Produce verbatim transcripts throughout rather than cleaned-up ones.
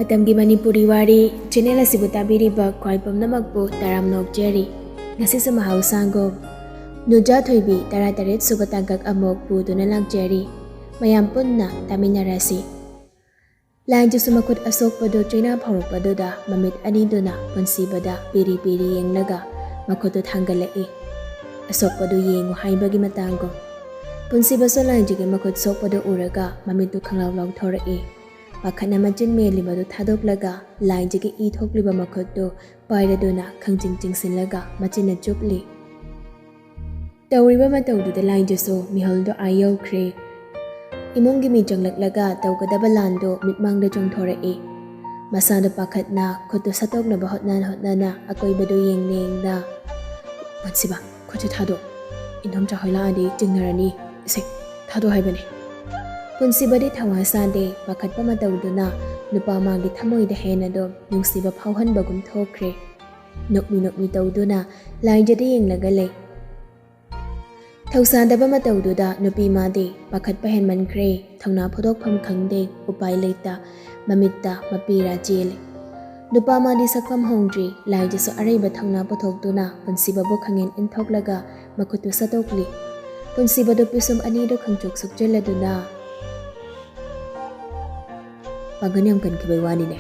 ꯃꯇꯝꯒꯤ ꯃꯅꯤꯄꯨꯔꯤ ꯋꯥꯔꯤ ꯆꯦꯅꯦꯜ ꯑꯁꯤꯕꯨ ꯇꯥꯕꯤꯔꯤꯕ ꯈ꯭ꯋꯥꯏ ꯄꯨꯝꯅꯃꯛꯄꯨ ꯇꯔꯥꯝꯅ ꯑꯣꯛꯆꯔꯤ꯫ ꯉꯁꯤꯁꯨ ꯃꯍꯧꯁꯥꯒꯨꯝ ꯅꯨꯖꯥ ꯊꯣꯏꯕꯤ ꯇꯔꯥꯇꯔꯦꯠ ꯁꯨꯕ ꯇꯥꯡꯀꯛ ꯑꯃꯨꯛ ꯄꯨꯗꯨꯅ ꯂꯥꯛꯆꯔꯤ꯫ ꯃꯌꯥꯝ ꯄꯨꯟꯅ ꯇꯥꯃꯤꯟꯅꯔꯁꯤ꯫ ꯂꯥꯏꯖꯁꯨ ꯃꯈꯨꯠ ꯑꯁꯣꯛꯄꯗꯨ ꯆꯩꯅꯥ ꯐꯥꯎꯔꯛꯄꯗꯨꯗ ꯃꯃꯤꯠ ꯑꯅꯤꯗꯨꯅ ꯄꯨꯟꯁꯤꯕꯗ ꯄꯤꯔꯤ ꯄꯤꯔꯤ ꯌꯦꯡꯂꯒ ꯃꯈꯨꯠꯇꯨ ꯊꯥꯡꯒꯠꯂꯛꯏ꯫ ꯑꯁꯣꯛꯄꯗꯨ ꯌꯦꯡꯉꯨ ꯍꯥꯏꯕꯒꯤ ꯃꯇꯥꯡꯒꯨꯝ꯫ ꯄꯨꯟꯁꯤꯕꯁꯨ ꯂꯥꯏꯖꯒꯤ ꯃꯈꯨꯠ ꯁꯣꯛꯄꯗꯨ ꯎꯔꯒ ꯃꯃꯤꯠꯇꯨ ꯈꯪꯂꯥꯎ ꯂꯥꯎꯊꯣꯔꯛꯏ꯫ ꯄꯥꯈꯠꯅ ꯃꯆꯤꯟ ꯃꯦꯜꯂꯤꯕꯗꯨ ꯊꯥꯗꯣꯛꯂꯒ ꯂꯥꯏꯖꯒꯤ ꯏ ꯊꯣꯛꯂꯤꯕ ꯃꯈꯨꯠꯇꯨ ꯄꯥꯏꯔꯗꯨꯅ ꯈꯪꯆꯤꯡ ꯆꯤꯡꯁꯤꯜꯂꯒ ꯃꯆꯤꯟꯅ ꯆꯨꯞꯂꯤ꯫ ꯇꯧꯔꯤꯕ ꯃꯇꯧꯗꯨꯗ ꯂꯥꯏꯖꯁꯨ ꯃꯤꯍꯨꯜꯗꯨ ꯑꯥ ꯌꯧꯈ꯭ꯔꯦ꯫ ꯏꯃꯨꯡꯒꯤ ꯃꯤ ꯆꯪꯂꯛꯂꯒ ꯇꯧꯒꯗꯕ ꯂꯥꯟꯗꯨ ꯃꯤꯠꯃꯥꯡꯗ ꯆꯣꯡꯊꯣꯔꯛꯏ꯫ ꯃꯁꯥꯗꯨ ꯄꯥꯈꯠꯅ ꯈꯨꯠꯇꯨ ꯁꯠꯇꯣꯛꯅꯕ ꯍꯣꯠꯅ ꯍꯣꯠꯅꯅ ꯑꯀꯣꯏꯕꯗꯨ ꯌꯦꯡꯅ ꯌꯦꯡꯅ, "ꯄꯨꯟꯁꯤꯕ, ꯈꯨꯠꯁꯦ ꯊꯥꯗꯣꯛ꯫ ꯏꯟꯗꯣꯝꯆꯥ ꯍꯣꯏ ꯂꯥꯛꯑꯗꯤ ꯆꯤꯡꯅꯔꯅꯤ꯫ ꯏꯁꯦ, ꯊꯥꯗꯣꯛ ꯍꯥꯏꯕꯅꯦ꯫" ꯄꯨꯟꯁꯤꯕꯗꯤ ꯊꯧꯋꯥ ꯁꯥꯗꯦ꯫ ꯄꯥꯈꯠꯄ ꯃꯇꯧꯗꯨꯅ ꯅꯨꯄꯥ ꯃꯥꯒꯤ ꯊꯃꯣꯏꯗ ꯍꯦꯟꯅ ꯑꯗꯨꯝ ꯅꯨꯡꯁꯤꯕ ꯐꯥꯎꯍꯟꯕꯒꯨꯝ ꯊꯣꯛꯈ꯭ꯔꯦ꯫ ꯅꯣꯛꯃꯤ ꯅꯣꯛꯃꯤ ꯇꯧꯗꯨꯅ ꯂꯥꯏꯖꯗ ꯌꯦꯡꯂꯒ ꯂꯩ꯫ ꯊꯧꯁꯥꯗꯕ ꯃꯇꯧꯗꯨꯗ ꯅꯨꯄꯤ ꯃꯥꯗꯤ ꯄꯥꯈꯠꯄ ꯍꯦꯟꯃꯟꯈ꯭ꯔꯦ꯫ ꯊꯧꯅꯥ ꯐꯨꯗꯣꯛꯐꯝ ꯈꯪꯗꯦ꯫ ꯎꯄꯥꯏ ꯂꯩꯇ ꯃꯃꯤꯠꯇ ꯃꯄꯤꯔꯥ ꯆꯦꯜꯂꯤ꯫ ꯅꯨꯄꯥ ꯃꯥꯗꯤ ꯁꯛꯐꯝ ꯍꯣꯡꯗ꯭ꯔꯤ꯫ ꯂꯥꯏꯖꯁꯨ ꯑꯔꯩꯕ ꯊꯧꯅꯥ ꯄꯨꯊꯣꯛꯇꯨꯅ ꯄꯨꯟꯁꯤꯕꯕꯨ ꯈꯪꯍꯦꯟ ꯏꯟꯊꯣꯛꯂꯒ ꯃꯈꯨꯠꯇꯨ ꯁꯠꯇꯣꯛꯂꯤ꯫ ꯄꯨꯟꯁꯤꯕꯗꯨ ꯄꯤꯁꯨꯝ ꯑꯅꯤꯗꯨ ꯈꯪꯆꯨꯛ ꯁꯨꯛꯆꯤꯜꯂꯗꯨꯅ, "ꯄꯥꯡꯒꯜ ꯌꯥꯝ ꯀꯟꯈꯤꯕꯩ ꯋꯥꯅꯤꯅꯦ꯫"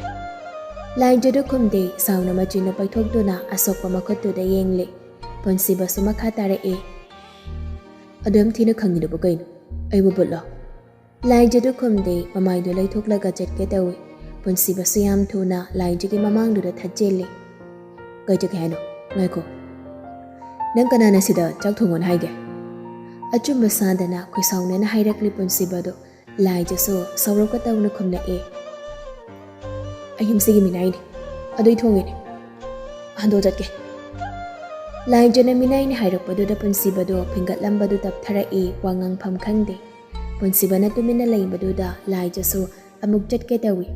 ꯂꯥꯏꯖꯗꯨ ꯈꯨꯝꯗꯦ꯫ ꯁꯥꯎꯅ ꯃꯆꯤꯟꯅ ꯄꯩꯊꯣꯛꯇꯨꯅ ꯑꯁꯣꯛꯄ ꯃꯈꯨꯠꯇꯨꯗ ꯌꯦꯡꯂꯤ꯫ ꯄꯨꯟꯁꯤꯕꯁꯨ ꯃꯈꯥ ꯇꯥꯔꯛꯏ꯫ "ꯑꯗꯨ ꯌꯥꯝ ꯊꯤꯅ ꯈꯪꯉꯤꯗꯨꯕꯨ ꯀꯩꯅꯣ? ꯑꯩꯕꯨ ꯕꯨꯠꯂꯣ?" ꯂꯥꯏꯖꯗꯨ ꯈꯨꯝꯗꯦ꯫ ꯃꯃꯥꯏꯗꯨ ꯂꯩꯊꯣꯛꯂꯒ ꯆꯠꯀꯦ ꯇꯧꯏ꯫ ꯄꯨꯟꯁꯤꯕꯁꯨ ꯌꯥꯝ ꯊꯨꯅ ꯂꯥꯏꯖꯒꯤ ꯃꯃꯥꯡꯗꯨꯗ ꯊꯠꯆꯤꯜꯂꯤ꯫ "ꯀꯩ ꯆꯠꯀꯦ ꯍꯥꯏꯅꯣ? ꯉꯥꯏꯈꯣ꯫ ꯅꯪ ꯀꯅꯥꯅ ꯁꯤꯗ ꯆꯥꯛ ꯊꯣꯡꯉꯣꯅ ꯍꯥꯏꯒꯦ?" ꯑꯆꯨꯝꯕ ꯁꯥꯗꯅ ꯈꯣꯏꯁꯥꯎꯅꯅ ꯍꯥꯏꯔꯛꯂꯤ ꯄꯨꯟꯁꯤꯕꯗꯨ꯫ ꯂꯥꯏꯖꯁꯨ ꯁꯧꯔꯞꯀ ꯇꯧꯅ ꯈꯨꯝꯂꯛꯏ꯫ "ꯑꯩ ꯌꯨꯝꯁꯤꯒꯤ ꯃꯤꯅꯥꯏꯅꯤ꯫ ꯑꯗꯨꯏ ꯊꯣꯡꯉꯤꯅꯤ꯫ ꯍꯟꯗꯣꯛ ꯆꯠꯀꯦ꯫" ꯂꯥꯏꯖꯅ ꯃꯤꯅꯥꯏꯅꯤ ꯍꯥꯏꯔꯛꯄꯗꯨꯗ ꯄꯨꯟꯁꯤꯕꯗꯣ ꯐꯤꯡꯒꯠꯂꯝꯕꯗꯨ ꯇꯞꯊꯔꯛꯏ꯫ ꯋꯥ ꯉꯥꯡꯐꯝ ꯈꯪꯗꯦ꯫ ꯄꯨꯟꯁꯤꯕꯅ ꯇꯨꯃꯤꯟꯅ ꯂꯩꯕꯗꯨꯗ ꯂꯥꯏꯖꯁꯨ ꯑꯃꯨꯛ ꯆꯠꯀꯦ ꯇꯧꯏ꯫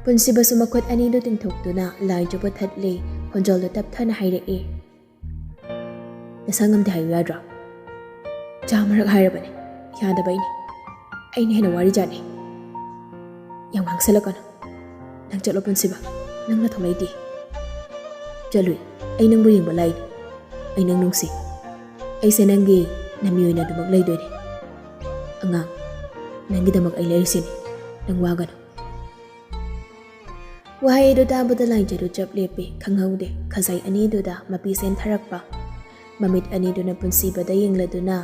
ꯄꯨꯟꯁꯤꯕꯁꯨ ꯃꯈꯨꯠ ꯑꯅꯤꯗꯨ ꯇꯤꯡꯊꯣꯛꯇꯨꯅ ꯂꯥꯏꯖꯕꯨ ꯊꯠꯂꯤ꯫ ꯈꯣꯟꯖꯦꯜꯗꯨ ꯇꯞꯊꯅ ꯍꯥꯏꯔꯛꯏ꯫ "ꯅꯁꯥ ꯉꯝꯗꯦ ꯍꯥꯏꯌꯨ ꯌꯥꯗ꯭ꯔꯣ?" "ꯆꯥꯝꯃꯔꯛ ꯍꯥꯏꯔꯕꯅꯦ, ꯌꯥꯗꯕꯩꯅꯦ꯫ ꯑꯩꯅ ꯍꯦꯟꯅ ꯋꯥꯔꯤꯖꯥꯠꯅꯤ꯫ ꯌꯥꯝ ꯉꯥꯡꯁꯜꯂꯛꯀꯅꯨ꯫" "ꯅꯪ ꯆꯠꯂꯣ ꯄꯨꯟꯁꯤꯕ, ꯅꯪ ꯅꯊꯧ ꯂꯩꯇꯦ꯫" "ꯆꯠꯂꯨꯏ, ꯑꯩ ꯅꯪꯕꯨ ꯌꯦꯡꯕ ꯂꯥꯛꯏꯅꯤ꯫ ꯑꯩ ꯅꯪ ꯅꯨꯡꯁꯤ꯫ ꯑꯩꯁꯦ ꯅꯪꯒꯤ ꯅꯃꯤꯑꯣꯏꯅ ꯑꯗꯨꯃꯛ ꯂꯩꯗꯣꯏꯅꯤ꯫ ꯑꯉꯥꯡ, ꯅꯪꯒꯤꯗꯃꯛ ꯑꯩ ꯂꯩꯔꯤꯁꯤꯅꯤ꯫ ꯅꯪ ꯋꯥꯒꯅꯨ꯫" ꯋꯥꯍꯩ ꯑꯗꯨ ꯇꯥꯕꯗ ꯂꯥꯏꯖꯗꯨ ꯆꯞ ꯂꯦꯞꯄꯤ꯫ ꯈꯪꯍꯧꯗꯦ, ꯈꯖꯥꯏ ꯑꯅꯤꯗꯨꯗ ꯃꯄꯤ ꯆꯦꯟꯊꯔꯛꯄ꯫ ꯃꯃꯤꯠ ꯑꯅꯤꯗꯨꯅ ꯄꯨꯟꯁꯤꯕꯗ ꯌꯦꯡꯂꯗꯨꯅ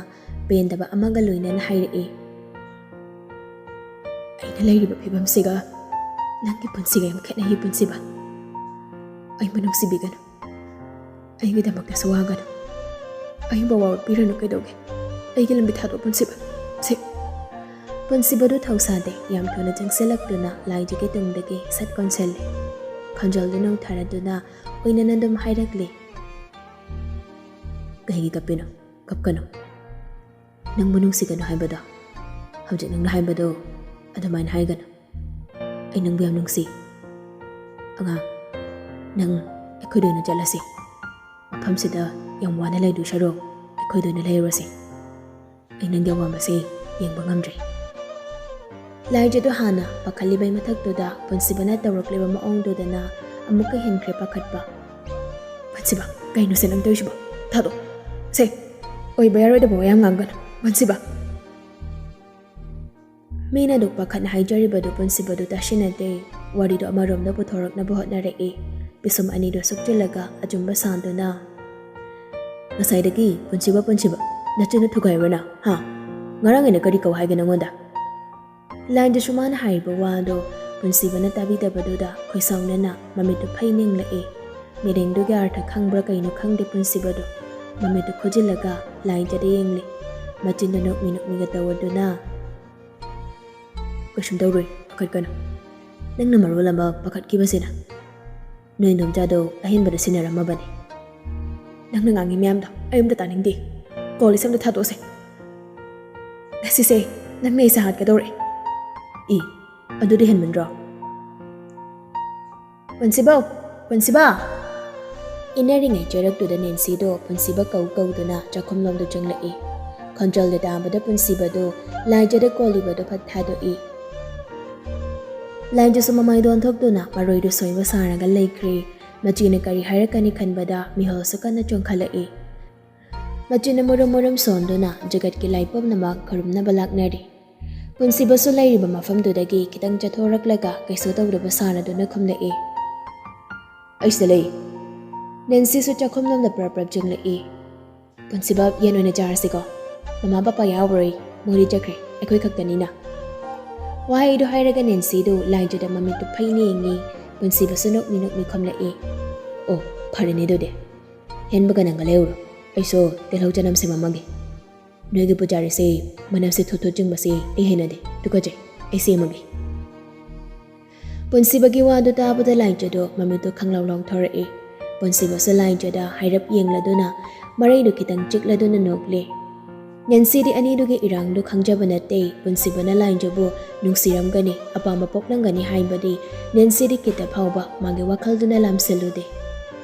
ꯄꯦꯟꯗꯕ ꯑꯃꯒ ꯂꯣꯏꯅꯅ ꯍꯥꯏꯔꯛꯏ, "ꯑꯩꯅ ꯂꯩꯔꯤꯕ ꯐꯤꯕꯝꯁꯤꯒ ꯅꯪꯒꯤ ꯄꯨꯟꯁꯤꯒ ꯌꯥꯝ ꯈꯦꯠꯅꯩ ꯄꯨꯟꯁꯤꯕ꯫ ꯑꯩꯕꯨ ꯅꯨꯡꯁꯤꯕꯤꯒꯅꯨ꯫ ꯑꯩꯒꯤꯗꯃꯛꯇꯁꯨ ꯋꯥꯒꯅꯨ꯫ ꯑꯩꯕꯨ ꯑꯋꯥꯕ ꯄꯤꯔꯅꯨ ꯀꯩꯗꯧꯒꯦ? ꯑꯩꯒꯤ ꯂꯝꯕꯤ ꯊꯥꯗꯣꯛꯑꯣ ꯄꯨꯟꯁꯤꯕ꯫ ꯁꯦ꯫" ꯄꯨꯟꯁꯤꯕꯗꯨ ꯊꯧꯁꯥꯗꯦ꯫ ꯌꯥꯝ ꯊꯨꯅ ꯆꯪꯁꯤꯜꯂꯛꯇꯨꯅ ꯂꯥꯏꯖꯒꯤ ꯇꯨꯡꯗꯒꯤ ꯁꯠ ꯀꯣꯟꯁꯤꯜꯂꯤ꯫ ꯈꯣꯟꯖꯦꯜꯗꯨ ꯅꯧꯊꯔꯗꯨꯅ ꯑꯣꯏꯅꯅ ꯑꯗꯨꯝ ꯍꯥꯏꯔꯛꯂꯤ, "ꯀꯩꯒꯤ ꯀꯞꯄꯤꯅꯣ? ꯀꯞꯀꯅꯨ꯫ ꯅꯪꯕꯨ ꯅꯨꯡꯁꯤꯒꯅꯨ ꯍꯥꯏꯕꯗꯣ, ꯍꯧꯖꯤꯛ ꯅꯪꯅ ꯍꯥꯏꯕꯗꯣ ꯑꯗꯨꯃꯥꯏꯅ ꯍꯥꯏꯒꯅꯨ꯫ ꯑꯩ ꯅꯪꯕꯨ ꯌꯥꯝ ꯅꯨꯡꯁꯤ꯫ ꯑꯉꯥꯡ, ꯅꯪ ꯑꯩꯈꯣꯏꯗ ꯑꯣꯏꯅ ꯆꯠꯂꯁꯤ꯫ ꯃꯐꯝꯁꯤꯗ ꯌꯥꯝ ꯋꯥꯅ ꯂꯩꯗꯣꯏ ꯁꯔꯨꯛ ꯑꯩꯈꯣꯏꯗ ꯑꯣꯏꯅ ꯂꯩꯔꯨꯔꯁꯤ꯫ ꯑꯩ ꯅꯪꯒꯤ ꯑꯋꯥꯕꯁꯦ ꯌꯦꯡꯕ ꯉꯝꯗ꯭ꯔꯦ꯫" ꯂꯥꯏꯖꯗꯨ ꯍꯥꯟꯅ ꯄꯥꯈꯠꯂꯤꯕꯩ ꯃꯊꯛꯇꯨꯗ ꯄꯨꯟꯁꯤꯕꯅ ꯇꯧꯔꯛꯂꯤꯕ ꯃꯑꯣꯡꯗꯨꯗꯅ ꯑꯃꯨꯛꯀ ꯍꯦꯟꯈ꯭ꯔꯦ ꯄꯥꯈꯠꯄ꯫ "ꯄꯨꯟꯁꯤꯕ, ꯀꯩꯅꯣꯁꯦ ꯅꯪ ꯇꯧꯔꯤꯁꯤꯕꯣ? ꯊꯥꯗꯣꯛꯑꯣ꯫ ꯁꯦ, ꯑꯣꯏꯕ ꯌꯥꯔꯣꯏꯗꯕ ꯋꯥ ꯌꯥꯝ ꯉꯥꯡꯒꯅꯨ, ꯄꯨꯟꯁꯤꯕ꯫" ꯃꯤꯅ ꯑꯗꯨꯛ ꯄꯥꯈꯠꯅ ꯍꯥꯏꯖꯔꯤꯕꯗꯨ ꯄꯨꯟꯁꯤꯕꯗꯨ ꯇꯥꯁꯤꯟꯅꯗꯦ꯫ ꯋꯥꯔꯤꯗꯨ ꯑꯃꯔꯣꯝꯗ ꯄꯨꯊꯣꯔꯛꯅꯕ ꯍꯣꯠꯅꯔꯛꯏ꯫ ꯄꯤꯁꯨꯝ ꯑꯅꯤꯗꯨ ꯁꯨꯛꯆꯤꯜꯂꯒ ꯑꯆꯨꯝꯕ ꯁꯥꯟꯗꯨꯅ, "ꯉꯁꯥꯏꯗꯒꯤ ꯄꯨꯟꯁꯤꯕ, ꯄꯨꯟꯁꯤꯕ, ꯅꯆꯤꯟꯗꯨ ꯊꯨꯒꯥꯏꯔꯣ ꯅꯪ, ꯍꯥ? ꯉꯔꯥꯡ ꯑꯩꯅ ꯀꯔꯤ ꯀꯧ ꯍꯥꯏꯒꯦ ꯅꯪꯉꯣꯟꯗ?" ꯂꯥꯏꯟꯗꯁꯨ ꯃꯥꯅ ꯍꯥꯏꯔꯤꯕ ꯋꯥꯗꯣ ꯄꯨꯟꯁꯤꯕꯅ ꯇꯥꯕꯤꯗꯕꯗꯨꯗ ꯈꯣꯏꯁꯥꯎꯅꯅ ꯃꯃꯤꯠꯇꯨ ꯐꯩ ꯅꯤꯡꯂꯛꯏ꯫ ꯃꯤꯔꯦꯡꯗꯨꯒꯤ ꯑꯥꯔꯊ ꯈꯪꯕ꯭ꯔꯥ ꯀꯩꯅꯣ ꯈꯪꯗꯦ ꯄꯨꯟꯁꯤꯕꯗꯣ ꯃꯃꯤꯠꯇꯨ ꯈꯨꯖꯤꯜꯂꯒ ꯂꯥꯏꯟꯗꯗ ꯌꯦꯡꯂꯤ꯫ ꯃꯆꯤꯟꯗꯨ ꯅꯣꯛꯃꯤ ꯅꯣꯛꯃꯤꯒ ꯇꯧꯔꯗꯨꯅ, "ꯀꯩꯁꯨꯝ ꯇꯧꯔꯣꯏ, ꯄꯥꯈꯠꯀꯅꯨ꯫ ꯅꯪꯅ ꯃꯔꯣꯜ ꯑꯃ ꯄꯥꯈꯠꯈꯤꯕꯁꯤꯅ꯫ ꯅꯣꯏ ꯏꯗꯣꯝꯆꯥꯗꯣ ꯑꯍꯦꯟꯕꯗ ꯁꯤꯟꯅꯔꯝꯃꯕꯅꯤ꯫ ꯅꯪꯅ ꯉꯥꯡꯉꯤ ꯃꯌꯥꯝꯗꯣ ꯑꯩ ꯑꯝꯇ ꯇꯥꯅꯤꯡꯗꯦ꯫ ꯀꯣꯜ ꯂꯤꯁ ꯑꯝꯇ ꯊꯥꯗꯣꯛꯑꯁꯦ꯫ ꯉꯁꯤꯁꯦ ꯅꯪꯅ ꯑꯩꯁꯦ ꯍꯥꯠꯀꯗꯧꯔꯦ꯫" "ꯏ, ꯑꯗꯨꯗꯤ ꯍꯦꯟꯃꯟꯗ꯭ꯔꯣ?" "ꯄꯨꯟꯁꯤꯕꯧ, ꯄꯨꯟꯁꯤꯕ!" ꯏꯟꯅꯔꯤꯉꯩ ꯆꯦꯔꯛꯇꯨꯗ ꯅꯦꯟꯁꯤꯗꯣ ꯄꯨꯟꯁꯤꯕ ꯀꯧ ꯀꯧꯗꯨꯅ ꯆꯥꯛꯈꯨꯝꯂꯣꯝꯗ ꯆꯪꯂꯛꯏ꯫ ꯈꯣꯟꯖꯦꯜꯗ ꯇꯥꯕꯗ ꯄꯨꯟꯁꯤꯕꯗꯨ ꯂꯥꯏꯖꯗ ꯀꯣꯜꯂꯤꯕꯗꯨ ꯐꯠ ꯊꯥꯗꯣꯛꯏ꯫ ꯂꯥꯏꯖꯁꯨ ꯃꯃꯥꯏꯗꯣ ꯑꯣꯟꯊꯣꯛꯇꯨꯅ ꯃꯔꯣꯏꯗꯨ ꯁꯣꯏꯕ ꯁꯥꯔꯒ ꯂꯩꯈ꯭ꯔꯦ꯫ ꯃꯆꯦꯅ ꯀꯔꯤ ꯍꯥꯏꯔꯛꯀꯅꯤ ꯈꯟꯕꯗ ꯃꯤꯍꯨꯜꯁꯨ ꯀꯟꯅ ꯆꯣꯡꯈꯠꯂꯛꯏ꯫ ꯃꯆꯤꯟꯅ ꯃꯨꯔꯨꯝ ꯃꯨꯔꯨꯝ ꯁꯣꯟꯗꯨꯅ ꯖꯒꯠꯀꯤ ꯂꯥꯏ ꯄꯨꯝꯅꯃꯛ ꯈꯨꯔꯨꯝꯅꯕ ꯂꯥꯛꯅꯔꯤ꯫ ꯄꯨꯟꯁꯤꯕꯁꯨ ꯂꯩꯔꯤꯕ ꯃꯐꯝꯗꯨꯗꯒꯤ ꯈꯤꯇꯪ ꯆꯠꯊꯣꯔꯛꯂꯒ ꯀꯩꯁꯨ ꯇꯧꯗꯕ ꯁꯥꯅꯗꯨꯅ ꯈꯨꯝꯂꯛꯏ꯫ ꯑꯩ ꯁꯤꯗ ꯂꯩ꯫ ꯅꯦꯟꯁꯤꯁꯨ ꯆꯥꯛꯈꯨꯝꯂꯣꯝꯗ ꯄ꯭ꯔꯞ ꯄ꯭ꯔꯞ ꯆꯪꯂꯛꯏ꯫ ꯄꯨꯟꯁꯤꯕ, ꯌꯦꯟ ꯑꯣꯏꯅ ꯆꯥꯔꯁꯤꯀꯣ꯫ ꯃꯃꯥ ꯄꯄꯥ ꯌꯥꯎꯔꯣꯏ, ꯃꯣꯏꯗꯤ ꯆꯠꯈ꯭ꯔꯦ, ꯑꯩꯈꯣꯏ ꯈꯛꯇꯅꯤꯅ꯫ ꯋꯥꯍꯩꯗꯨ ꯍꯥꯏꯔꯒ ꯅꯦꯟꯁꯤꯗꯨ ꯂꯥꯏꯖꯗ ꯃꯃꯤꯠꯇꯨ ꯐꯩꯅ ꯌꯦꯡꯉꯤ꯫ ꯄꯨꯟꯁꯤꯕꯁꯨ ꯅꯣꯛꯃꯤ ꯅꯣꯛꯃꯤ ꯈꯨꯝꯂꯛꯏ꯫ ꯑꯣ, ꯐꯔꯦꯅꯦ ꯑꯗꯨꯗꯤ꯫ ꯍꯦꯟꯕꯒ ꯅꯪꯒ ꯂꯩꯍꯧꯔꯣ꯫ ꯑꯩꯁꯨ ꯇꯤꯜꯍꯧ ꯆꯅꯝ ꯁꯦꯝꯃꯝꯃꯒꯦ꯫ ꯅꯣꯏꯒꯤ ꯄꯨꯖꯥꯔꯤꯁꯦ ꯃꯅꯝꯁꯦ ꯊꯨꯠ ꯊꯨꯠ ꯆꯤꯡꯕꯁꯦ ꯑꯩ ꯍꯩꯅꯗꯦ꯫ ꯇꯨꯀꯠꯆꯩ꯫ ꯑꯩ ꯁꯦꯝꯃꯒꯦ꯫ ꯄꯨꯟꯁꯤꯕꯒꯤ ꯋꯥꯗꯨ ꯇꯥꯕꯗ ꯂꯥꯏꯖꯗꯣ ꯃꯃꯤꯠꯇꯨ ꯈꯪꯂꯥꯎ ꯂꯥꯎꯊꯣꯔꯛꯏ꯫ ꯄꯨꯟꯁꯤꯕꯁꯨ ꯂꯥꯏꯖꯗ ꯍꯥꯏꯔꯞ ꯌꯦꯡꯂꯗꯨꯅ ꯃꯔꯩꯗꯨ ꯈꯤꯇꯪ ꯆꯤꯛꯂꯗꯨꯅ ꯅꯣꯛꯂꯦ꯫ ꯅꯦꯟꯁꯤꯗꯤ ꯑꯅꯤꯗꯨꯒꯤ ꯏꯔꯥꯡꯗꯨ ꯈꯪꯖꯕ ꯅꯠꯇꯦ꯫ ꯄꯨꯟꯁꯤꯕꯅ ꯂꯥꯏꯖꯕꯨ ꯅꯨꯡꯁꯤꯔꯝꯒꯅꯤ, ꯑꯄꯥꯝꯕ ꯄꯣꯛꯂꯝꯒꯅꯤ ꯍꯥꯏꯕꯗꯤ ꯅꯦꯟꯁꯤꯗꯤ ꯈꯤꯇ ꯐꯥꯎꯕ ꯃꯥꯒꯤ ꯋꯥꯈꯜꯗꯨꯅ ꯂꯥꯝꯁꯤꯜꯂꯨꯗꯦ꯫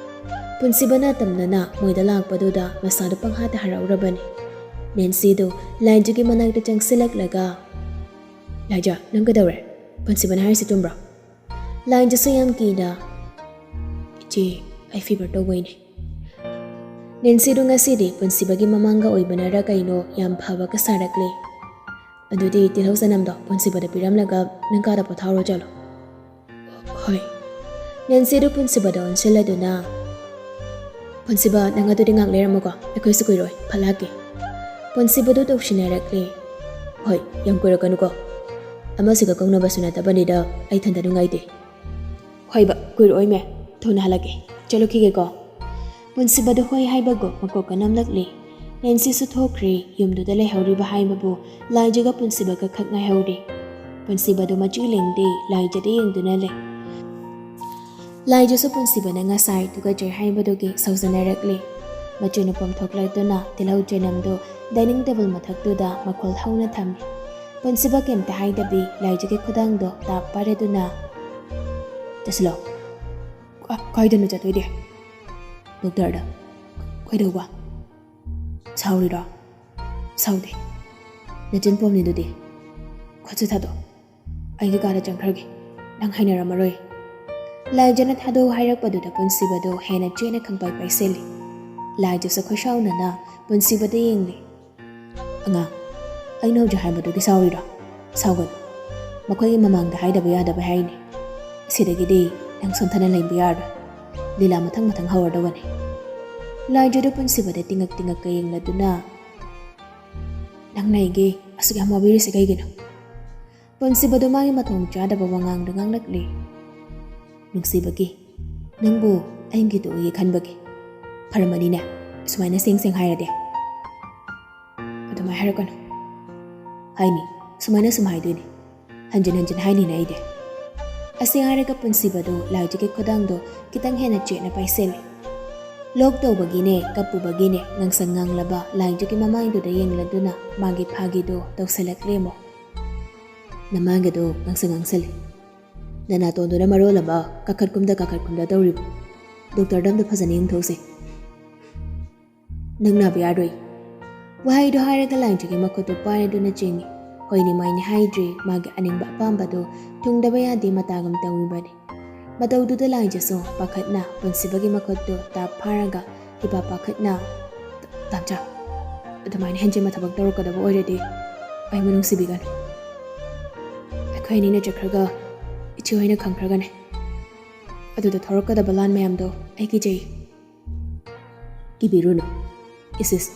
ꯄꯨꯟꯁꯤꯕꯅ ꯇꯝꯅꯅ ꯃꯣꯏꯗ ꯂꯥꯛꯄꯗꯨꯗ ꯃꯁꯥꯗꯨ ꯄꯪꯍꯥꯗ ꯍꯔꯥꯎꯔꯕꯅꯤ꯫ ꯅꯦꯟꯁꯤꯗꯨ ꯂꯥꯏꯖꯒꯤ ꯃꯅꯥꯛꯇ ꯆꯪꯁꯤꯜꯂꯛꯂꯒ, "ꯂꯥꯏꯖ, ꯅꯪ ꯀꯩꯗꯧꯔꯦ? ꯄꯨꯟꯁꯤꯕꯅ ꯍꯥꯏꯔꯤꯁꯤ ꯆꯨꯝꯕ꯭ꯔꯣ?" ꯂꯥꯏꯖꯁꯨ ꯌꯥꯝ ꯀꯤꯅ, "ꯏꯆꯦ, ꯑꯩ ꯐꯤꯚꯔ ꯇꯧꯕꯩꯅꯦ꯫" ꯅꯦꯟꯁꯤꯗꯨ ꯉꯁꯤꯗꯤ ꯄꯨꯟꯁꯤꯕꯒꯤ ꯃꯃꯥꯡꯒ ꯑꯣꯏꯕꯅꯔ ꯀꯩꯅꯣ ꯌꯥꯝ ꯐꯕꯒ ꯁꯥꯔꯛꯂꯦ꯫ "ꯑꯗꯨꯗꯤ ꯇꯤꯜꯍꯧ ꯆꯅꯝꯗꯣ ꯄꯨꯟꯁꯤꯕꯗ ꯄꯤꯔꯝꯂꯒ ꯅꯪ ꯀꯥꯗ ꯄꯣꯊꯥꯍꯧꯔꯣ ꯆꯠꯂꯣ꯫" "ꯍꯣꯏ꯫" ꯅꯦꯟꯁꯤꯗꯨ ꯄꯨꯟꯁꯤꯕꯗ ꯑꯣꯟꯁꯤꯜꯂꯗꯨꯅ, "ꯄꯨꯟꯁꯤꯕ, ꯅꯪ ꯑꯗꯨꯗꯤ ꯉꯥꯛ ꯂꯩꯔꯝꯃꯨꯀꯣ, ꯑꯩꯈꯣꯏꯁꯨ ꯀꯨꯏꯔꯣꯏ, ꯐꯠ ꯂꯥꯛꯀꯦ꯫" ꯄꯨꯟꯁꯤꯕꯗꯨ ꯇꯧꯁꯤꯟꯅꯔꯛꯂꯦ꯫ "ꯍꯣꯏ, ꯌꯥꯝ ꯀꯨꯏꯔꯛꯀꯅꯨꯀꯣ꯫ ꯑꯃꯁꯤꯒ ꯀꯧꯅꯕꯁꯨ ꯅꯠꯇꯕꯅꯤꯗ ꯑꯩ ꯏꯊꯟꯇ ꯅꯨꯡꯉꯥꯏꯇꯦ꯫" "ꯍꯣꯏꯕ, ꯀꯨꯏꯔꯛꯑꯣꯏꯃꯦ, ꯊꯨꯅ ꯍꯜꯂꯛꯀꯦ꯫ ꯆꯠꯂꯨꯈꯤꯒꯦꯀꯣ꯫" ꯄꯨꯟꯁꯤꯕꯗꯨ ꯍꯣꯏ ꯍꯥꯏꯕꯒꯨꯝ ꯃꯀꯣꯛꯀ ꯅꯝꯂꯛꯂꯦ꯫ ꯅꯦꯟꯁꯤꯁꯨ ꯊꯣꯛꯈ꯭ꯔꯦ꯫ ꯌꯨꯝꯗꯨꯗ ꯂꯩꯍꯧꯔꯤꯕ ꯍꯥꯏꯕꯕꯨ ꯂꯥꯏꯖꯒ ꯄꯨꯟꯁꯤꯕꯒ ꯈꯛ ꯉꯥꯏꯍꯧꯔꯦ꯫ ꯄꯨꯟꯁꯤꯕꯗꯨ ꯃꯆꯨ ꯂꯦꯡꯗꯦ, ꯂꯥꯏꯖꯗ ꯌꯦꯡꯗꯨꯅ ꯂꯩ꯫ ꯂꯥꯏꯖꯁꯨ ꯄꯨꯟꯁꯤꯕꯅ ꯉꯁꯥꯏ ꯇꯨꯀꯠꯆꯩ ꯍꯥꯏꯕꯗꯨꯒꯤ ꯁꯥꯎꯖꯅꯔꯛꯂꯦ꯫ ꯃꯆꯨꯅ ꯄꯣꯝꯊꯣꯛꯂꯗꯨꯅ ꯇꯤꯜꯍꯧ ꯆꯅꯝꯗꯨ ꯗꯥꯏꯅꯤꯡ ꯇꯦꯕꯜ ꯃꯊꯛꯇꯨꯗ ꯃꯈꯣꯜ ꯍꯧꯅ ꯊꯝꯃꯤ꯫ ꯄꯨꯟꯁꯤꯕ ꯀꯩꯝꯇ ꯍꯥꯏꯗꯕꯤ ꯂꯥꯏꯖꯒꯤ ꯈꯨꯗꯥꯡꯗꯣ ꯇꯥꯞ ꯄꯥꯏꯔꯗꯨꯅ, "ꯆꯠꯁꯤꯜꯂꯣ꯫" "ꯀ-, ꯀꯥꯏꯗꯅꯣ ꯆꯠꯇꯣꯏꯗꯤ?" "ꯗꯣꯛꯇꯔꯗ꯫" "ꯀꯩꯗꯧꯕ? ꯁꯥꯎꯔꯤꯔꯣ?" "ꯁꯥꯎꯗꯦ꯫ ꯅꯆꯤꯟ ꯄꯣꯝꯂꯤꯗꯨꯗꯤ꯫ ꯈꯨꯠꯁꯦ ꯊꯥꯗꯣꯛ꯫ ꯑꯩꯒꯤ ꯀꯥꯗ ꯆꯪꯈ꯭ꯔꯒꯦ꯫" "ꯅꯪ ꯍꯥꯏꯅꯔꯝꯃꯔꯣꯏ?" ꯂꯥꯏꯖꯅ ꯊꯥꯗꯣꯛꯎ ꯍꯥꯏꯔꯛꯄꯗꯨꯗ ꯄꯨꯟꯁꯤꯕꯗꯣ ꯍꯦꯟꯅ ꯆꯦꯠꯅ ꯈꯪꯄꯥꯏ ꯄꯥꯏꯁꯤꯜꯂꯤ꯫ ꯂꯥꯏꯖꯁꯨ ꯈꯣꯏꯁꯥꯎꯅꯅ ꯄꯨꯟꯁꯤꯕꯗ ꯌꯦꯡꯂꯤ꯫ "ꯑꯉꯥꯡ, ꯑꯩꯅ ꯍꯧꯖꯤꯛ ꯍꯥꯏꯕꯗꯨꯒꯤ ꯁꯥꯎꯔꯤꯔꯣ? ꯁꯥꯎꯒꯅꯨ꯫ ꯃꯈꯣꯏꯒꯤ ꯃꯃꯥꯡꯗ ꯍꯥꯏꯗꯕ ꯌꯥꯗꯕ ꯍꯥꯏꯅꯤ꯫ ꯁꯤꯗꯒꯤꯗꯤ ꯅꯪ ꯁꯣꯟꯊꯅ ꯂꯩꯕ ꯌꯥꯔꯣꯏ꯫ ꯂꯤꯂꯥ ꯃꯊꯪ ꯃꯊꯪ ꯍꯧꯔꯗꯧꯕꯅꯤ꯫" ꯂꯥꯏꯖꯗꯨ ꯄꯨꯟꯁꯤꯕꯗ ꯇꯤꯉꯛ ꯇꯤꯉꯛꯀ ꯌꯦꯡꯂꯗꯨꯅ, "ꯅꯪꯅ ꯑꯩꯒꯤ ꯑꯁꯨꯛ ꯌꯥꯝ ꯋꯥꯕꯤꯔꯤꯁꯤ ꯀꯩꯒꯤꯅꯣ?" ꯄꯨꯟꯁꯤꯕꯗꯨ ꯃꯥꯒꯤ ꯃꯊꯣꯡ ꯆꯥꯗꯕ ꯋꯥꯉꯥꯡꯗ ꯉꯥꯡꯂꯛꯂꯤ꯫ "ꯅꯨꯡꯁꯤꯕꯒꯤ, ꯅꯪꯕꯨ ꯑꯩꯒꯤ ꯇꯣꯛꯏꯒꯦ ꯈꯟꯕꯒꯤ꯫ ꯐꯔꯝꯃꯅꯤꯅꯦ, ꯁꯨꯃꯥꯏꯅ ꯁꯦꯡ ꯁꯦꯡ ꯍꯥꯏꯔꯗꯤ꯫" "ꯑꯗꯨꯃꯥꯏꯅ ꯍꯥꯏꯔꯛꯀꯅꯨ꯫" "ꯍꯥꯏꯅꯤ, ꯁꯨꯃꯥꯏꯅ ꯁꯨꯝ ꯍꯥꯏꯗꯣꯏꯅꯤ꯫ ꯍꯟꯖꯤꯟ ꯍꯟꯖꯤꯟ ꯍꯥꯏꯅꯤꯅ ꯑꯩꯗꯤ꯫" ꯑꯁꯤ ꯍꯥꯏꯔꯒ ꯄꯨꯟꯁꯤꯕꯗꯨ ꯂꯥꯏꯖꯒꯤ ꯈꯨꯗꯥꯡꯗꯣ ꯈꯤꯇꯪ ꯍꯦꯟꯅ ꯆꯦꯠꯅ ꯄꯥꯏꯁꯤꯜꯂꯤ꯫ ꯂꯣꯛ ꯇꯧꯕꯒꯤꯅꯦ, ꯀꯞꯄꯨꯕꯒꯤꯅꯦ, ꯉꯥꯡꯁꯪ ꯉꯥꯡꯂꯕ ꯂꯥꯏꯖꯒꯤ ꯃꯃꯥꯏꯗꯨꯗ ꯌꯦꯡꯂꯗꯨꯅ ꯃꯥꯒꯤ ꯐꯥꯒꯤꯗꯣ ꯇꯧꯁꯜꯂꯛꯂꯦ ꯑꯃꯨꯛ꯫ "ꯅꯃꯥꯏꯒꯗꯣ ꯉꯥꯡꯁꯪ ꯉꯥꯡꯁꯜꯂꯤ꯫ ꯅꯅꯥꯇꯣꯟꯗꯨꯅ ꯃꯔꯣꯜ ꯑꯃ ꯀꯥꯈꯠꯀꯨꯝꯗ ꯀꯥꯈꯠꯀꯨꯝꯗ ꯇꯧꯔꯤꯕ꯫ ꯗꯣꯛꯇꯔꯗ ꯑꯝꯇ ꯐꯖꯅ ꯌꯦꯡꯊꯣꯛꯁꯦ꯫ ꯅꯪ ꯅꯥꯕ ꯌꯥꯔꯣꯏ꯫" ꯋꯥꯍꯩꯗꯣ ꯍꯥꯏꯔꯒ ꯂꯥꯏꯖꯒꯤ ꯃꯈꯨꯠꯇꯨ ꯄꯥꯏꯔꯗꯨꯅ ꯆꯤꯡꯏ꯫ ꯍꯣꯏꯅꯤ ꯃꯥꯏꯅꯤ ꯍꯥꯏꯗ꯭ꯔꯤ, ꯃꯥꯒꯤ ꯑꯅꯤꯡꯕ ꯑꯄꯥꯝꯕꯗꯨ ꯊꯨꯡꯗꯕ ꯌꯥꯗꯦ ꯃꯇꯥꯒꯨꯝ ꯇꯧꯔꯤꯕꯅꯤ꯫ ꯃꯇꯧꯗꯨꯗ ꯂꯥꯏꯖꯁꯨ ꯄꯥꯈꯠꯅ ꯄꯨꯟꯁꯤꯕꯒꯤ ꯃꯈꯨꯠꯇꯨ ꯇꯥꯞ ꯐꯥꯔꯒ ꯍꯤꯄꯥ ꯄꯥꯈꯠꯅ, "ꯇꯥꯝꯆꯥ, ꯑꯗꯨꯃꯥꯏꯅ ꯍꯦꯟꯖꯤꯟꯕ ꯊꯕꯛ ꯇꯧꯔꯛꯀꯗꯕ ꯑꯣꯏꯔꯗꯤ ꯑꯩꯕꯨ ꯅꯨꯡꯁꯤꯕꯤꯒꯅꯨ꯫ ꯑꯩꯈꯣꯏ ꯑꯅꯤꯅ ꯆꯠꯈ꯭ꯔꯒ ꯏꯆꯦ ꯍꯣꯏꯅ ꯈꯪꯈ꯭ꯔꯒꯅꯦ꯫ ꯑꯗꯨꯗ ꯊꯣꯔꯛꯀꯗꯕ ꯂꯥꯟ ꯃꯌꯥꯝꯗꯣ ꯑꯩ ꯀꯤꯖꯩ꯫" "ꯀꯤꯕꯤꯔꯨꯅꯨ꯫ ꯏꯁ ꯏꯁ,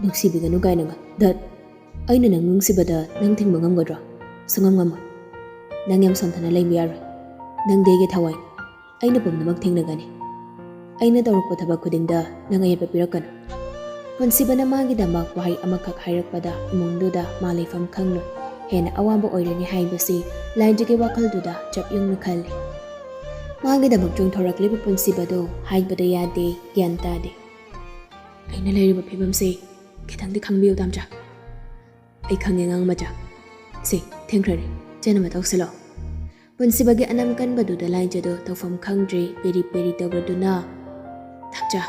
ꯅꯨꯡꯁꯤꯕꯤꯒꯅꯨ ꯀꯥꯏꯅꯒ꯫ ꯙꯠ, ꯑꯩꯅ ꯅꯪ ꯅꯨꯡꯁꯤꯕꯗ ꯅꯪ ꯊꯤꯡꯕ ꯉꯝꯒꯗ꯭ꯔꯣ? ꯁꯨꯡꯉꯝ ꯉꯝꯃꯣꯏ꯫ ꯅꯪ ꯌꯥꯝ ꯁꯣꯟꯊꯅ ꯂꯩꯕ ꯌꯥꯔꯣꯏ꯫ ꯅꯪꯗꯤ ꯑꯩꯒꯤ ꯊꯋꯥꯏꯅꯤ꯫ ꯑꯩꯅ ꯄꯨꯝꯅꯃꯛ ꯊꯦꯡꯅꯒꯅꯤ꯫ ꯑꯩꯅ ꯇꯧꯔꯛꯄ ꯊꯕꯛ ꯈꯨꯗꯤꯡꯗ ꯅꯪ ꯑꯌꯦꯠꯄ ꯄꯤꯔꯛꯀꯅꯨ꯫" ꯄꯨꯟꯁꯤꯕꯅ ꯃꯥꯒꯤꯗꯃꯛ ꯋꯥꯍꯩ ꯑꯃꯈꯛ ꯍꯥꯏꯔꯛꯄꯗ ꯏꯃꯨꯡꯗꯨꯗ ꯃꯥ ꯂꯩꯐꯝ ꯈꯪꯂꯣꯏ꯫ ꯍꯦꯟꯅ ꯑꯋꯥꯕ ꯑꯣꯏꯔꯅꯤ ꯍꯥꯏꯕꯁꯤ ꯂꯥꯏꯖꯒꯤ ꯋꯥꯈꯜꯗꯨꯗ ꯆꯞ ꯌꯨꯡꯅ ꯈꯜꯂꯤ꯫ ꯃꯥꯒꯤꯗꯃꯛ ꯆꯣꯡꯊꯣꯔꯛꯂꯤꯕ ꯄꯨꯟꯁꯤꯕꯗꯣ ꯍꯥꯏꯕꯗ ꯌꯥꯗꯦ, ꯒ꯭ꯌꯥꯟ ꯇꯥꯗꯦ꯫ "ꯑꯩꯅ ꯂꯩꯔꯤꯕ ꯐꯤꯕꯝꯁꯦ ꯈꯤꯇꯪꯗꯤ ꯈꯪꯕꯤꯌꯨ, ꯇꯥꯝꯆꯥ꯫ ꯑꯩ ꯈꯪꯉꯦ, ꯑꯉꯥꯡ ꯃꯆꯥ꯫ ꯁꯦ, ꯊꯦꯡꯈ꯭ꯔꯅꯤ, ꯆꯦꯟꯅꯕ ꯇꯧꯁꯤꯜꯂꯣ꯫" ꯄꯨꯟꯁꯤꯕꯒꯤ ꯑꯅꯝ ꯀꯟꯕꯗꯨꯗ ꯂꯥꯏꯖꯗꯣ ꯇꯧꯐꯝ ꯈꯪꯗ꯭ꯔꯦ, ꯄꯦꯔꯤ ꯄꯦꯔꯤ ꯇꯧꯔꯗꯨꯅ, "ꯇꯥꯝꯆꯥ,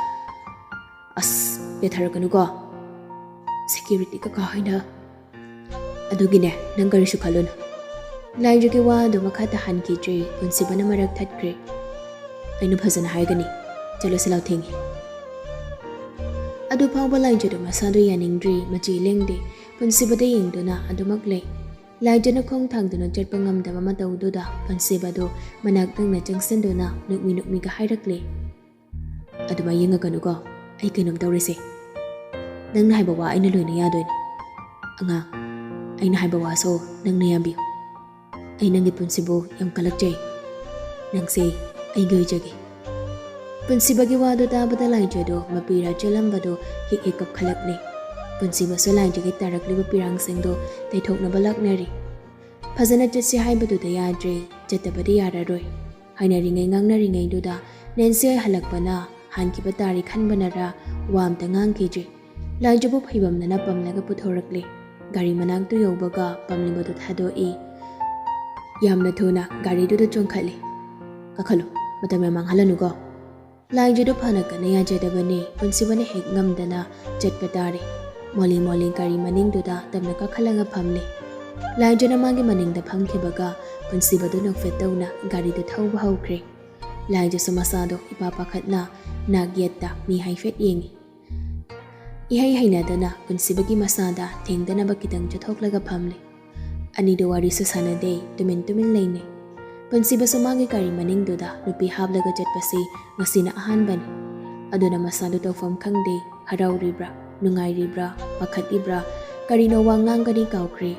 ꯑꯁ, ꯄꯦꯊꯔꯛꯀꯅꯨꯀꯣ꯫ ꯁꯦꯀ꯭ꯌꯨꯔꯤꯇꯤ ꯀꯀꯥ ꯍꯣꯏꯅ꯫ ꯑꯗꯨꯒꯤꯅꯦ, ꯅꯪ ꯀꯔꯤꯁꯨ ꯈꯜꯂꯨꯅꯨ꯫ ꯂꯥꯏꯖꯒꯤ ꯋꯥ ꯑꯗꯨ ꯃꯈꯥ ꯇꯥꯍꯟꯈꯤꯗ꯭ꯔꯦ꯫ ꯄꯨꯟꯁꯤꯕꯅ ꯃꯔꯛ ꯊꯠꯈ꯭ꯔꯦ꯫ "ꯑꯩꯅ ꯐꯖꯅ ꯍꯥꯏꯒꯅꯤ꯫ ꯆꯠꯂꯁꯤ ꯂꯥꯎ, ꯊꯦꯡꯉꯦ꯫" ꯑꯗꯨ ꯐꯥꯎꯕ ꯂꯥꯏꯖꯗꯣ ꯃꯁꯥꯗꯣ ꯌꯥꯅꯤꯡꯗ꯭ꯔꯤ, ꯃꯆꯤ ꯂꯦꯡꯗꯦ꯫ ꯄꯨꯟꯁꯤꯕꯗ ꯌꯦꯡꯗꯨꯅ ꯑꯗꯨꯃꯛ ꯂꯩ꯫ ꯂꯥꯏꯖꯅ ꯈꯣꯡ ꯊꯥꯡꯗꯨꯅ ꯆꯠꯄ ꯉꯝꯗꯕ ꯃꯇꯧꯗꯨꯗ ꯄꯨꯟꯁꯤꯕꯗꯣ ꯃꯅꯥꯛ ꯅꯛꯅ ꯆꯪꯁꯤꯟꯗꯨꯅ ꯅꯣꯛꯃꯤ ꯅꯣꯛꯃꯤꯒ ꯍꯥꯏꯔꯛꯂꯦ꯫ "ꯑꯗꯨꯃꯥꯏ ꯌꯦꯡꯉꯛꯀꯅꯨꯀꯣ, ꯑꯩ ꯀꯩꯅꯣꯝ ꯇꯧꯔꯤꯁꯦ꯫ ꯅꯪꯅ ꯍꯥꯏꯕ ꯋꯥ ꯑꯩꯅ ꯂꯣꯏꯅ ꯌꯥꯗꯣꯏꯅꯦ꯫ ꯑꯉꯥꯡ, ꯑꯩꯅ ꯍꯥꯏꯕ ꯋꯥꯁꯨ ꯅꯪꯅ ꯌꯥꯕꯤꯌꯨ꯫ ꯑꯩ ꯅꯪꯒꯤ ꯄꯨꯟꯁꯤꯕꯨ ꯌꯥꯝ ꯀꯜꯂꯛꯆꯩ꯫ ꯅꯪꯁꯦ ꯑꯩꯒꯤ ꯑꯣꯏꯖꯒꯦ꯫" ꯄꯨꯟꯁꯤꯕꯒꯤ ꯋꯥꯗꯨ ꯇꯥꯕꯗ ꯂꯥꯏꯖꯗꯣ ꯃꯄꯤꯔꯥ ꯆꯦꯜꯂꯝꯕꯗꯣ ꯍꯤꯛ ꯍꯤꯛ ꯀꯞꯈꯠꯂꯛꯂꯦ꯫ ꯄꯨꯟꯁꯤꯕꯁꯨ ꯂꯥꯏꯖꯒꯤ ꯇꯥꯔꯛꯂꯤꯕ ꯄꯤꯔꯥꯡꯁꯤꯡꯗꯣ ꯇꯩꯊꯣꯛꯅꯕ ꯂꯥꯛꯅꯔꯤ꯫ ꯐꯖꯅ ꯆꯠꯁꯤ ꯍꯥꯏꯕꯗꯨꯗ ꯌꯥꯗ꯭ꯔꯦ, ꯆꯠꯇꯕꯗꯤ ꯌꯥꯔꯔꯣꯏ ꯍꯥꯏꯅꯔꯤꯉꯩ ꯉꯥꯡꯅꯔꯤꯉꯩꯗꯨꯗ ꯅꯦꯟꯁꯦ ꯍꯜꯂꯛꯄꯅ ꯍꯥꯟꯈꯤꯕ ꯇꯥꯔꯤ ꯈꯟꯕꯅꯔ ꯋꯥ ꯑꯝꯇ ꯉꯥꯡꯈꯤꯗ꯭ꯔꯦ꯫ ꯂꯥꯏꯖꯕꯨ ꯐꯩꯕꯝꯅꯅ ꯄꯝꯂꯒ ꯄꯨꯊꯣꯔꯛꯂꯦ꯫ ꯒꯥꯔꯤ ꯃꯅꯥꯛꯇꯨ ꯌꯧꯕꯒ ꯄꯝꯂꯤꯕꯗꯨ ꯊꯥꯗꯣꯛꯏ꯫ ꯌꯥꯝꯅ ꯊꯨꯅ ꯒꯥꯔꯤꯗꯨꯗ ꯆꯣꯡꯈꯠꯂꯤ꯫ "ꯀꯥꯈꯠꯂꯨ, ꯃꯇꯝ ꯌꯥꯝ ꯃꯥꯡꯍꯜꯂꯅꯨꯀꯣ꯫" ꯂꯥꯏꯖꯗꯨ ꯐꯅ ꯀꯟꯅ ꯌꯥꯖꯗꯕꯅꯤ, ꯄꯨꯟꯁꯤꯕꯅ ꯍꯦꯛ ꯉꯝꯗꯅ ꯆꯠꯄ ꯇꯥꯔꯦ꯫ ꯃꯣꯂꯤ ꯃꯣꯂꯤ ꯒꯥꯔꯤ ꯃꯅꯤꯡꯗꯨꯗ ꯇꯞꯅ ꯀꯥꯈꯠꯂꯒ ꯐꯝꯂꯦ꯫ ꯂꯥꯏꯖꯅ ꯃꯥꯒꯤ ꯃꯅꯤꯡꯗ ꯐꯝꯈꯤꯕꯒ ꯄꯨꯟꯁꯤꯕꯗꯨ ꯅꯣꯛꯐꯦꯠ ꯇꯧꯅ ꯒꯥꯔꯤꯗꯨ ꯊꯧꯕ ꯍꯧꯈ꯭ꯔꯦ꯫ ꯂꯥꯏꯖꯁꯨ ꯃꯁꯥꯗꯣ ꯏꯄꯥ ꯄꯥꯈꯠꯅ ꯅꯥꯛ ꯌꯦꯠꯇ ꯃꯤ ꯍꯥꯏꯐꯦꯠ ꯌꯦꯡꯉꯤ꯫ ꯏꯍꯩ ꯍꯩꯅꯗꯅ ꯄꯨꯟꯁꯤꯕꯒꯤ ꯃꯁꯥꯗ ꯊꯦꯡꯗꯅꯕ ꯈꯤꯇꯪ ꯆꯠꯊꯣꯛꯂꯒ ꯐꯝꯂꯦ꯫ ꯑꯅꯤꯗꯨ ꯋꯥꯔꯤꯁꯨ ꯁꯥꯟꯅꯗꯦ, ꯇꯨꯃꯤꯟ ꯇꯨꯃꯤꯟ ꯂꯩꯅꯩ꯫ ꯄꯨꯟꯁꯤꯕꯁꯨ ꯃꯥꯒꯤ ꯒꯥꯔꯤ ꯃꯅꯤꯡꯗꯨꯗ ꯅꯨꯄꯤ ꯍꯥꯞꯂꯒ ꯆꯠꯄꯁꯤ ꯉꯁꯤꯅ ꯑꯍꯥꯟꯕꯅꯤ꯫ ꯑꯗꯨꯅ ꯃꯁꯥꯗꯨ ꯇꯧꯐꯝ ꯈꯪꯗꯦ, ꯍꯔꯥꯎꯔꯤꯕ꯭ꯔꯥ, ꯅꯨꯡꯉꯥꯏꯔꯤꯕ꯭ꯔꯥ, ꯄꯥꯈꯠꯂꯤꯕ꯭ꯔꯥ, ꯀꯔꯤꯅꯣ ꯋꯥ ꯉꯥꯡꯒꯅꯤ ꯀꯥꯎꯈ꯭ꯔꯦ꯫